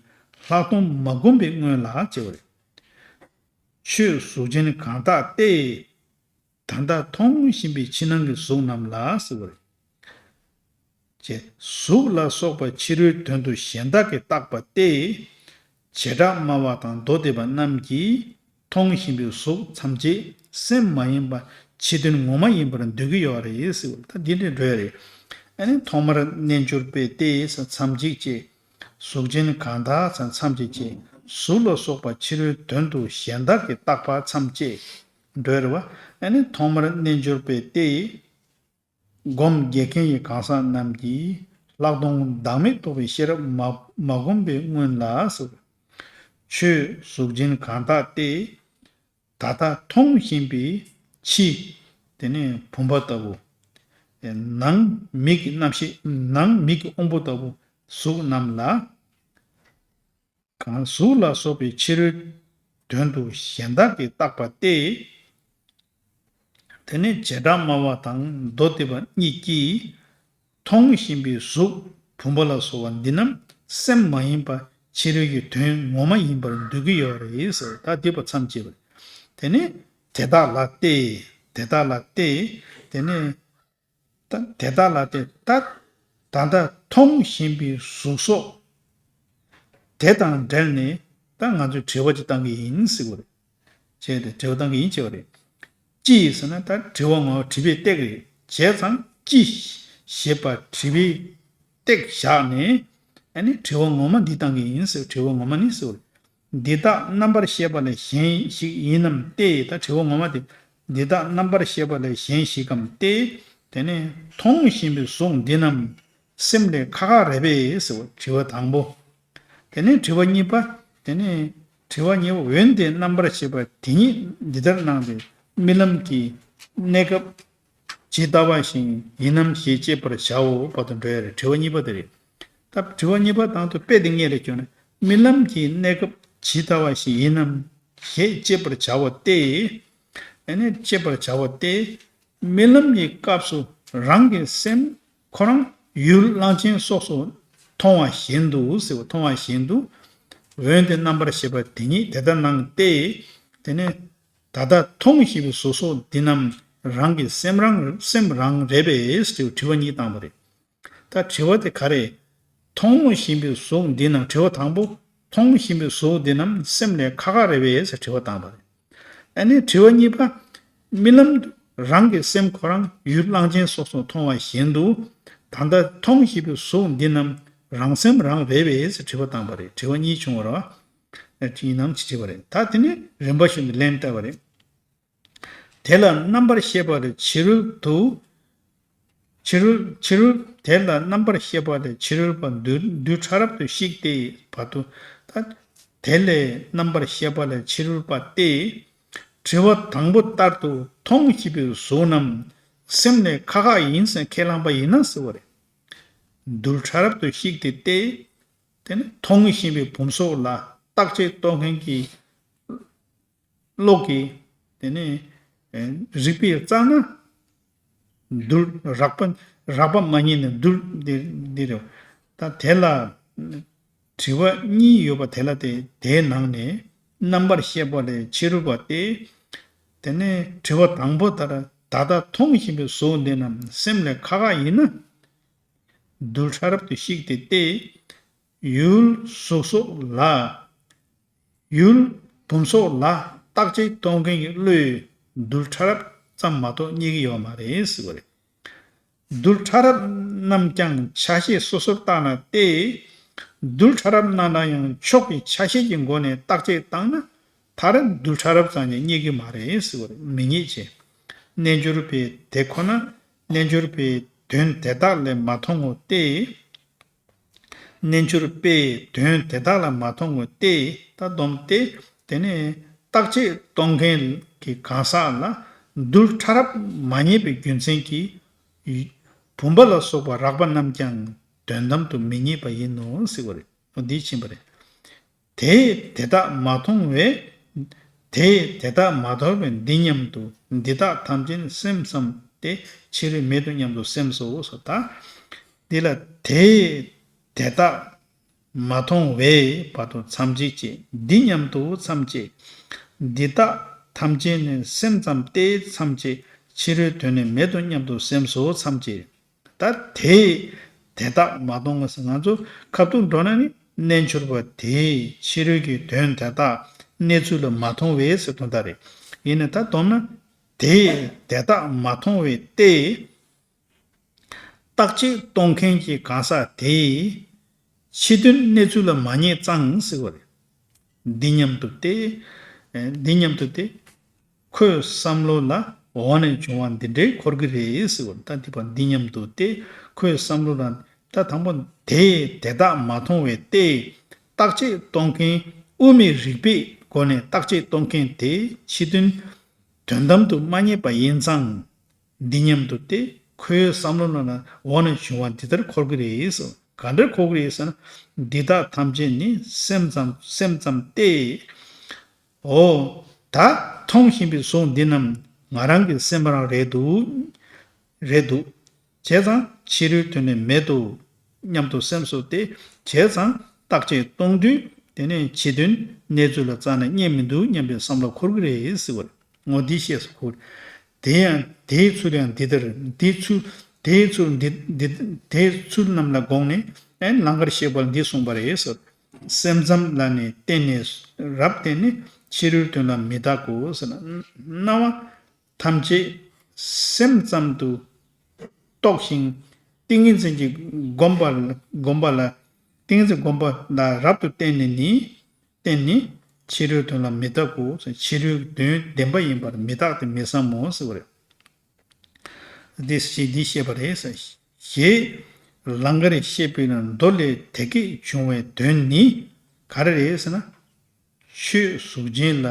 ལྷག་མཐོང་མ་བསྒོམས་པའི་སྔོན་ལ་ཟེར་བ་རེད། ཆོས་གཟུགས་ཅན་གང་དག་སྟེ། ད་ལྟ་མཐོང་བཞིན་པའི་ཕྱི་ནང་གི་གཟུགས་རྣམས་ལ་ཟེར་བ་རེད། ཅེས་གཟུགས་ལ་སོགས་པ་ཕྱི་རོལ་དོན་དུ་གཞན་དག་གིས་བཏགས་པ་སྟེ། བྱེ་བྲག་སྨྲ་བ་དང་མདོ་སྡེ་པ་རྣམས་ཀྱིས་མཐོང་བཞིན་པའི་གཟུགས་ཐམས་ཅད་སེམས་མ་ཡིན་པ་ཕྱི་དོན་ངོ་མ་ཡིན་པར་འདོད་ཀྱི་ཡོད་རེད་ཟེར་བ་ད་འདི་འདྲའི་འགྲོ་ཡ་རེད། ཨ་ནི་ཐོག་མར་རྣལ་འབྱོར་པའི་སྟེ་མཚམས་གཅིག་ཅེས། གཟུགས་ཅན་གང་དག་མཚམས་གཅིག་ཅེས། གཟུགས་ལ་སོགས་པ་ཕྱི་རོལ་དོན་དུ་གཞན་དག་གིས་བཏགས་པ་མཚམས་བཅད་འགྲོ་ཡ་རེད་བ། ཨ་ནི་ཐོག་མར་རྣལ་འབྱོར་པའི་སྟེ། སྒོམ་རྒྱག་མཁན་གྱི་གང་ཟག་རྣམས་ཀྱིས་ལྷག་མཐོང་བདག་མེད་རྟོགས་པའི་ཤེས་རབ་མ་མ་བསྒོམས་པའི་སྔོན་ལ་ཟེར། ཆོས་གཟུགས་ཅན་གང་དག་སྟེ། ད་ལྟ་མཐོང་བཞིན་པའི་ཕྱི། དེ་ནས་བུམ་པ་ལྟ་བུ། ནང་མིག་གི་རྣམ་ཤེས་ནང་མིག་གི་དབང་པོ་ལྟ་བུ་གཟུགས་རྣམས་ལ། གང་གཟུགས་ལ་སོགས་པའི་ཕྱི་རོལ་དོན་དུ་གཞན་དག་གིས་བཏགས་པ་སྟེ། དེ་ནས་བྱེ་བྲག་སྨྲ་བ་དང་མདོ་སྡེ་པ་གཉིས་ཀྱིས་མཐོང་བཞིན་པའི་གཟུགས་བུམ་པ་ལ་སོགས་པ་འདི་རྣམས་སེམས་མ་ཡིན་པ་ཕྱི་རོལ་གྱི་དོན་ངོ་མ་ཡིན་པར་འདོད་ཀྱི་ཡོད་རེད་ཟེར་ད་འདི་པ་མཚམས་བཅད་པ་རེད། དེ་ནས་དེ་དག་ལ་སྟེ། དེ་དག་ལ་སྟེ། དེ་ནས། ད་དེ་དག་ལ་སྟེ་ད་ད་ལྟ་མཐོང་བཞིན་པའི་གཟུགས་སོགས་དེ་དང་འབྲེལ་ནས་ད་ང་ཚོས་དྲི་བ་ཅིག་བཏང་གི་ཡིན་ཟེར་བ་རེད། བྱས་ཏེ་དྲི་བ་བཏང་གི་ཡིན་བྱས་པ་རེད། ཅི་ཡིན་ཟེར་ན་ད་དྲི་བ་ངོ་དྲི་བའི་སྟེགས་རེད། བྱས་ཙང་ཅི་ཞེས་པ་དྲི་བའི་སྟེགས་བཞག་ནས་ཨ་ནི་དྲི་བ་ངོ་མ་འདི་བཏང་གི་ཡིན་ཟེར་དྲི་བ་ངོ་མ་ནི་ཟེར་བ་རེད། འདི་དག་རྣམ་པར་ཤེས་པ་ལས་གཞན་ཞིག་ཡིན་ནམ་སྟེ། ད་དྲི་བ་ངོ་མ་དེ། འདི་དག་རྣམ་པར་ཤེས་པ་ལས་གཞན་ཞིག་གམ་སྟེ། དེ་ནས་མཐོང་བཞིན་པའི་གཟུགས་འདི་རྣམས་སེམས་ལས་ཁ་ཁ་རེད་པས་ཟེར་བ་དྲི་བ་དང་པོ། དེ་ནས་དྲི་བ་གཉིས་པ། དེ་ནས་དྲི་བ་གཉིས་པ་འོན་ཏེ་རྣམ་པར་ཤེས་པ་དེ་ཉིད་འདི་ལྟར་སྣང་སྟེ་རྨི་ལམ་གྱི་གནས་སྐབས་ཇི་ལྟ་བ་བཞིན་ཡིན་ནམ་ཞེས་དཔྱད་པར་བྱའོ་བར་དུ་འགྲོ་ཡ་རེད། དྲི་བ་གཉིས་པ་དེ་རེད། ད་དྲི་བ་གཉིས་པ་དང་དུ་དཔེ་དེ་ངེས་རེད་ཀྱང་ན་རྨི་ལམ་གྱི་གནས་སྐབས་ཇི་ལྟ་བ་ཞིག་ཡིན་ནམ་ཞེས་དཔྱད་པར་བྱ་བ་སྟེ། ཨ་ནི་དཔྱད་པར་བྱ་བ་སྟེ། རྨི་ལམ་གྱི་སྐབས་སུ་རང་གི་སེམས་ཁོ་རང་ཡུལ་གླང་ཆེན་སོགས་སུ་མཐོང་བ་བཞིན་དུ་ཟེར་བ་མཐོང་བ་བཞིན་དུ། འོན་ཏེ་རྣམ་པར་ཤེས་པ་དེ་ཉིད་དེ་ལྟར་སྣང་སྟེ། དེ་ནས་ད་ལྟ་མཐོང་བཞིན་པའི་གཟུགས་སོགས་འདི་རྣམས་རང་གི་སེམས་རང་སེམས་རང་རེད་པས་ཟེར་དྲི་བ་གཉིས་བཏང་བ་རེད། ད་དྲི་བ་དེ་ག་རེ། མཐོང་བཞིན་པའི་གཟུགས་འདི་རྣམས་དྲི་བ་དང་པོ། མཐོང་བཞིན་པའི་གཟུགས་འདི་རྣམས་སེམས་ལས་ཁ་ཁ་རེད་པས་ཟེར་དྲི་བ་བཏང་བ་རེད། ཨ་ནི་དྲི་བ་གཉིས་པ། རྨི་ལམ་དུ་རང་གི་སེམས་ཁོ་རང་ཡུལ་གླང་ཆེན་སོགས་སུ་མཐོང་བ་བཞིན་དུ། ད་ལྟ་མཐོང་བཞིན་པའི་གཟུགས་འདི་རྣམས་རང་སེམས་རང་རེད་པས་ཟེར་དྲི་བ་བཏང་བ་རེད། དྲི་བ་གཉིས་བྱུང་བ་རེད་བ། ཡིན་ནམ་ཅི་བྱེད་པ་རེད། ད་དེ་ནི་རིམ་པ་བཞིན་དུ་ལན་བཏབ་པ་རེད། དེ་ལ་རྣམ་པར་ཤེས་པ་ལས་ཕྱི་རོལ་དུ། ཕྱི་རོལ་ཕྱི་རོལ་དེ་ལ་རྣམ་པར་ཤེས་པ་ལས་ཕྱི་རོལ་པ་རྡུལ་རྡུལ་ཕྲ་རབ་ཏུ་བཤིག་སྟེ་བར་དུ། ད་དེ་ལས་རྣམ་པར་ཤེས་པ་ལས་ཕྱི་རོལ་པ་སྟེ། དྲི་བ་དང་པོ་ལྟར་དུ་མཐོང་བཞིན་པའི་གཟུགས་རྣམས་སེམས་ལས་ཁ་ཁ་ཡིན་ཟེར་ཁས་བླངས་པ་ཡིན་ན་ཟེར་བ་རེད། རྡུལ་ཕྲ་རབ་ཏུ་བཤིག་སྟེ་སྟེ། དེ་ནི་མཐོང་བཞིན་པའི་བུམ་སོགས་ལ་བརྟག་དཔྱད་གཏོང་མཁན་གྱི་བློ་གིས་དེ་ནི་རིག་པས་བརྩམས་ན་རྡུལ་རགས་པ་རགས་པ་མ་རྙེད་ནས་རྡུལ་འདི་འདི་རེད། ད་དེ་ལ་དྲི་བ་གཉིས་ཡོད་པ་དེ་ལ་སྟེ་དེའི་ནང་ནས་རྣམ་པར་ཤེས་པ་ལས་ཕྱི་རོལ་པ་སྟེ། དེ་ནས་དྲི་བ་དང་པོ་ལྟར་ད་ལྟ་མཐོང་བཞིན་པའི་གཟུགས་འདི་རྣམས་སེམས་ལས་ཁ་ཁ་ཡིན་ན། རྡུལ་ཕྲ་རབ་ཏུ་བཤིག་སྟེ་སྟེ། ཡུལ་གཟུགས་སོགས་ལ། ཡུལ་བུམ་སོགས་ལ་བརྟག་དཔྱད་གཏོང་མཁན་གྱི་བློས་རྡུལ་ཕྲ་རབ་ཙམ་མ་གཏོགས་རྙེད་ཀྱི་ཡོད་མ་རེད་ཟེར་བ་རེད། རྡུལ་ཕྲ་རབ་རྣམས་ཀྱང་ཆ་ཤས་སོ་སོར་བརྟགས་ན་སྟེ། རྡུལ་ཕྲ་རབ་རྣམས་ལ་ཡང་ཕྱོགས་ཀྱི་ཆ་ཤས་ཀྱི་སྒོ་ནས་བརྟག་དཔྱད་བཏང་ན་མཐར་རྡུལ་ཕྲ་རབ་ཙམ་ཡང་རྙེད་ཀྱི་མ་རེད་ཟེར་བ་རེད། མི་རྙེད་ཅེས། རྣལ་འབྱོར་པས་དེ་ཁོ་ན་རྣལ་འབྱོར་པའི་དོན་དེ་དག་ལས་མ་མཐོང་ངོ་སྟེ། རྣལ་འབྱོར་པས་དོན་དེ་དག་ལ་མ་མཐོང་ངོ་སྟེ། ད་སྡོམ་སྟེ། དེ་ནས་བརྟག་དཔྱད་གཏོང་མཁན་གྱི་གང་ཟག་ལ་རྡུལ་ཕྲ་རབ་མ་རྙེད་པའི་རྒྱུ་མཚན་གྱིས། བུམ་པ་ལ་སོགས་པ་རགས་པ་རྣམས་ཀྱང་དོན་དམ་དུ་མི་རྙེད་པ་ཡིན་ནོ་ཟེར་བ་རེད། འོ་འདི་ཕྱིན་པ་རེད། དེས་དེ་དག་མ་མཐོང་བས། དེས་དེ་དག་མ་མཐོང་བས་འདི་སྙམ་དུ། འདི་དག་ཐམས་ཅད་སེམས་ཙམ་སྟེ། ཕྱི་རོལ་མེད་དོ་སྙམ་དུ་སེམས་སོ། ད་འདི་ལ་དེས་དེ་དག་མ་མཐོང་བས་བར་དུ་མཚམས་བཅད་ཅེས། འདི་སྙམ་དུ་མཚམས་བཅད། འདི་དག་ཐམས་ཅད་ནི་སེམས་ཙམ་སྟེ་མཚམས་བཅད། ཕྱི་རོལ་དོན་ནི་མེད་དོ་སྙམ་དུ་སེམས་སོ་མཚམས་བཅད། ད་དེས་དེ་དག་མ་མཐོང་བས། ང་ཚོ་ཁ་ཐུག་འགྲོ་ན་ནི་རྣལ་འབྱོར་པ་དེས་ཕྱི་རོལ་གྱི་དོན་དེ་དག་གནས་ཚུལ་ལ་མ་མཐོང་བས་ཟེར་དོན་དག་རེད། ཡིན་ནའི་ད་སྡོམ་ན་དེས་དེ་དག་མ་མཐོང་བས་ཏེ། རྟག་གཅིག་སྟོང་མཁན་གྱི་གང་ཟག་དེས་ཕྱི་དོན་གནས་ཚུལ་ལ་མ་རྙེད་ཙང་ཟེར་བ་རེད། འདི་སྙམ་དུ་སྟེ། འདི་སྙམ་དུ་སྟེ། ཁོའི་བསམ་བློ་ལ་འོག་ནས་བྱུང་བ་འདི་འདྲའི་འཁོར་གྱི་རེད་ཟེར་བ་རེད། ད་འདི་པ་འདི་སྙམ་དུ་སྟེ། ཁོའི་བསམ་བློ་ལ་ད་དང་པོ་དེས་དེ་དག་མ་མཐོང་བས་ཏེ། རྟག་གཅིག་སྟོང་མཁན་དབུ་མའི་རིགས་པའི་སྒོ་ནས་རྟག་གཅིག་སྟོང་མཁན་དེ་ཕྱི་དོན་དོན་དམ་དུ་མ་རྙེད་པ་ཡིན་ཙང་། འདི་སྙམ་དུ་སྟེ། ཁོའི་བསམ་བློ་ནང་ན་འོག་ནས་བྱུང་བ་འདི་ལྟར་འཁོར་གྱི་རེད་ཟེར། ག་འདྲར་འཁོར་གྱི་རེད་ཟེར་ན། འདི་དག་ཐམས་ཅད་ནི་སེམས་ཙམ་སེམས་ཙམ་སྟེ། འོ། ད་མཐོང་བཞིན་པའི་གཟུགས་འདི་རྣམས་ང་རང་གི་སེམས་རང་རེད་འདུག་རེད་འདུག་བྱས་ཙང་ཕྱི་རོལ་དོན་ནི་མེད་དོ་སྙམ་དུ་སེམས་སོ་སྟེ། བྱས་ཙང་རྟག་གཅིག་སྟོང་དུས་དེ་ནས་ཕྱི་དོན་གནས་ཚུལ་ལ་རྩ་ནས་རྙེད་མི་འདུག་སྙམ་པའི་བསམ་བློ་འཁོར་གྱི་རེད་ཟེར་བ་རེད། ངོ་འདི་ཤེས་སུ་ཁུར། དེ་ཡང་དེའི་ཚུལ་ཡང་འདི་ལྟར། འདིའི་ཚུལ་དེའི་ཚུལ་འདི་འདི་དེའི་ཚུལ་རྣམས་ལ་དགོངས་ནས་ཨེ་ལང་ཀར་གཤེགས་པ་འདི་གསུངས་པ་རེད་ཟེར། སེམས་ཙམ་ལ་ནི་བརྟེན་ནས་རབ་བརྟེན་ནས་ཕྱི་རོལ་དོན་ལ་མི་རྟག་གོ་ཟེར་ན། སྣང་བ་ཐམས་ཅད་སེམས་ཙམ་དུ་རྟོགས་ཤིང་ཏིང་ངེ་འཛིན་གྱི་སྒོམ་པ་སྒོམ་པ་ལ་ཏིང་ངེ་འཛིན་སྒོམ་པ་ལ་རབ་ཏུ་བརྟེན་ནས་ནི། བརྟེན་ནས་ཕྱི་རོལ་དོན་ལ་མི་རྟག་གོ། ཕྱི་རོལ་དོན་བདེན་པ་ཡིན་པར་མི་རྟག་སྟེ་མི་བསམ་མོ་ཟེར་བ་རེད། འདི་ཞེས་འདི་བཤད་པ་རེད། ཞེས་ལང་ཀར་གཤེགས་པའི་མདོ་ལས་དེ་སྐད་བྱུང་བའི་དོན་ནི་ག་རེ་རེད་ཟེར་ན། ཆོས་གཟུགས་ཅན་ལ་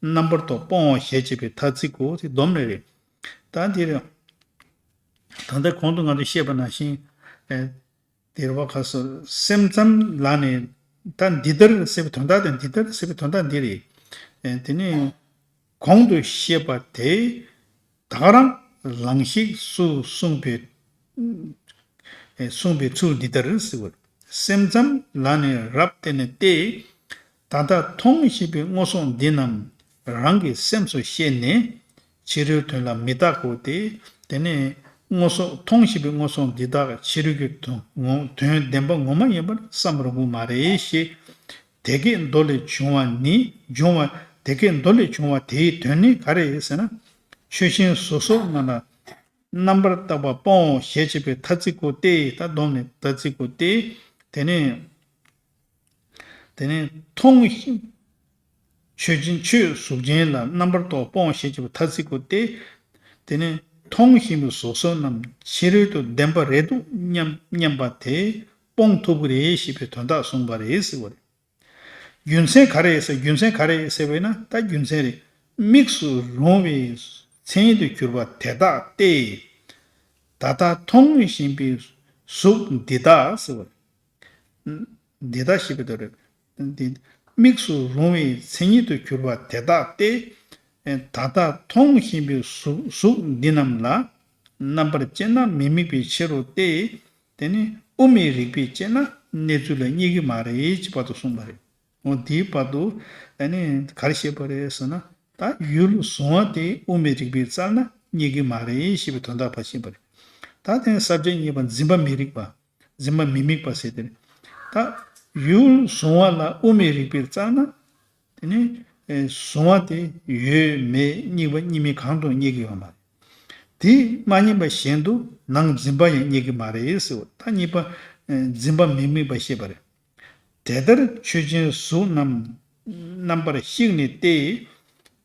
རྣམ་པར་རྟོག་སྤོང་བ་ཞེས་བྱ་བའི་ཐ་ཚིག་གོ་དེ་སྡོམ་རེ་རེད། ད་འདིར་ད་ལྟ་གོང་དུ་ང་ཚོས་བཤད་པ་ནང་བཞིན། དེར་བ་ཁ་སོ་སེམས་ཙམ་ལ་ནི་ད་འདི་ལྟར་ཟེར་བའི་དོན་དག་དང་འདི་ལྟར་ཟེར་བའི་དོན་དག་འདི་རེད། དེ་ནི་གོང་དུ་བཤད་པ་དེ་ད་ག་རང་ལང་གཤེགས་སུ་གསུངས་པའི་གསུངས་པའི་ཚུལ་འདི་ལྟར་ཟེར་བ། སེམས་ཙམ་ལ་ནི་རབ་བརྟེན་ནས་ཏེ། ད་ལྟ་མཐོང་བཞིན་པའི་སྔོ་སོགས་འདི་རྣམས་རང་གི་སེམས་སུ་ཤེས་ནས། ཕྱི་རོལ་དོན་ལ་མི་རྟག་གོ་སྟེ། དེ་ནས་སྔོ་སོགས་མཐོང་བཞིན་པའི་སྔོ་སོགས་འདི་དག་ཕྱི་རོལ་གྱི་དོན་ངོ་དོན་བདེན་པ་ངོ་མ་ཡིན་པར་བསམ་རུང་གི་མ་རེད་ཞེས། དེ་སྐད་མདོ་ལས་བྱུང་བ་ནི་འབྱུང་བ་དེ་སྐད་མདོ་ལས་བྱུང་བ་དེའི་དོན་ནི་ག་རེ་ཟེར་ན། ཆོས་ཅན་གཟུགས་སོགས་རྣམས་ལ་རྣམ་པར་བརྟག་པ་སྤོང་ཞེས་བྱ་བའི་ཐ་ཚིག་གོ་སྟེ་ད་སྡོམ་ནས་ཐ་ཚིག་གོ་སྟེ། དེ་ནས་དེ་ནས་མཐོང་ཞིང་། ཆོས་ཅན་ཆོས་གཟུགས་ཅན་ལ་རྣམ་པར་རྟོག་སྤོང་ཞེས་བྱ་བའི་ཐ་ཚིག་གོ་སྟེ། དེ་ནས་མཐོང་བཞིན་པའི་གཟུགས་སོགས་རྣམས་ཕྱི་རོལ་དུ་བདེན་པ་རེད་འདུག་སྙམ་སྙམ་པ་དེ་སྤོང་ཐུབ་ཀྱི་རེད་ཞེས་པའི་དོན་དག་གསུངས་པ་རེད་ཟེར་བ་རེད། རྒྱུ་མཚན་ག་རེ་ཟེར་རྒྱུ་མཚན་ག་རེ་ཟེར་བས་ན་ད་རྒྱུ་མཚན་རེད། དམིགས་སུ་རུང་བའི་མཚན་ཉིད་དུ་གྱུར་པ་དེ་དག་སྟེ། ད་ལྟ་མཐོང་བཞིན་པའི་གཟུགས་འདི་དག་ཟེར་བ་རེད། འདི་དག་ཞེས་པའི་དོན་རེད། འདི་དམིགས་སུ་རུང་བའི་མཚན་ཉིད་དུ་གྱུར་པ་དེ་དག་སྟེ། ད་ལྟ་མཐོང་བཞིན་པའི་གཟུགས་གཟུགས་འདི་རྣམས་ལ་རྣམ་པར་དཔྱད་ན་མི་དམིགས་པའི་ཕྱིར་རོ་སྟེ། དེ་ནི་དབུ་མའི་རིགས་པས་དཔྱད་ན་གནས་ཚུལ་ལ་རྙེད་ཀྱི་མ་རེད་ཅེས་པ་དང་གསུངས་པ་རེད། འོ་དེའི་བར་དུ་ཨ་ནི་ག་རེ་བཤད་པ་རེད་ཟེར་ན། ད་ཡུལ་གཟུང་བ་དེ་དབུ་མའི་རིགས་པས་བཙལ་ན་རྙེད་ཀྱི་མ་རེད་ཞེས་པའི་དོན་དག་ཕར་ཕྱིན་པ་རེད། ད་དེ་ས་བཅད་གཉིས་པ་འཛིན་པ་མི་རིགས་པ། འཛིན་པ་མི་དམིགས་པ་ཟེར་དེ་རེད། ད་ཡུལ་གཟུང་བ་ལ་དབུ་མའི་རིགས་པས་བཙལ་ན། དེ་ནི་ཨེ་གཟུང་བ་དེ་ཡོད་མེད་རྙེད་པ་རྙེད་མིན་གང་དུ་རྙེད་ཀྱི་ཡོད་མ་རེད། དེ་མ་རྙེད་པ་གཞན་དུ་ནང་འཛིན་པ་ཡང་རྙེད་ཀྱི་མ་རེད་ཟེར་བ། ད་གཉིས་པ་ཨེ་འཛིན་པ་མི་དམིགས་པ་བཤད་པ་རེད། དེ་ལྟར་ཆོས་ཅན་གཟུགས་རྣམས་རྣམ་པར་བཤིག་ནས་ཏེ།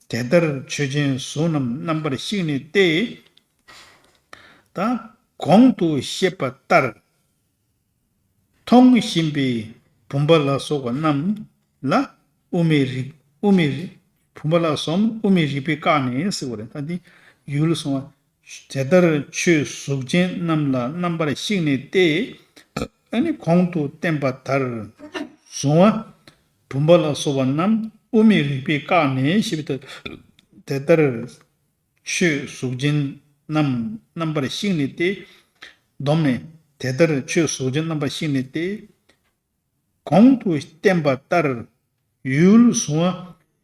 དེ་ལྟར་ཆོས་ཅན་གཟུགས་རྣམས་རྣམ་པར་བཤིག་ནས་ཏེ། ད་གོང་དུ་བཤད་པ་ལྟར། མཐོང་བཞིན་པའི་བུམ་པ་ལ་སོགས་པ་རྣམས་ལ་དབུ་མའི་རིགས་དབུ་མའི་རིགས་བུམ་པ་ལ་སོགས་དབུ་མའི་རིགས་པས་བཀག་ནས་ཟེར་བ་རེད། ད་འདི་ཡུལ་གཟུང་བ། དེ་ལྟར་ཆོས་གཟུགས་ཅན་རྣམས་ལ་རྣམ་པར་བཤིག་ནས་ཏེ། ཨ་ནི་གོང་དུ་བསྟན་པ་ལྟར་གཟུང་བ། བུམ་པ་ལ་སོགས་པ་རྣམས་དབུ་མའི་རིགས་པས་བཀག་ནས་ཞེས་པའི་དོན། དེ་ལྟར་ཆོས་གཟུགས་ཅན་རྣམས་རྣམ་པར་བཤིག་ནས་ཏེ། བསྡོམས་ནས་དེ་ལྟར་ཆོས་གཟུགས་ཅན་རྣམ་པར་བཤིག་ནས་ཏེ། གོང་དུ་བསྟན་པ་ལྟར་ཡུལ་གཟུང་བ་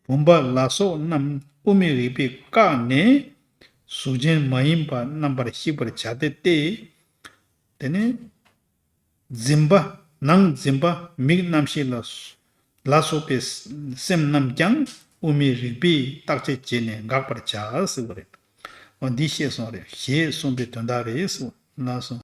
བུམ་པ་ལ་སོགས་རྣམས་དབུ་མའི་རིགས་པས་བཀག་ནས་གཟུགས་ཅན་མ་ཡིན་པ་རྣམ་པར་བཤིག་པར་བྱ་སྟེ་སྟེ། དེ་ནས་འཛིན་པ་ནང་འཛིན་པ་མིག་རྣམ་ཤེས་ལ་ལ་སོགས་པའི་སེམས་རྣམས་ཀྱང་དབུ་མའི་རིགས་པས་བརྟག་དཔྱད་བྱས་ནས་དགག་པར་བྱ་ཟེར་བ་རེད། འོ་འདི་ཤེས་སོང་རེད། ཞེས་གསུངས་པའི་དོན་དག་རེད་ཟེར་ལ་སོང་།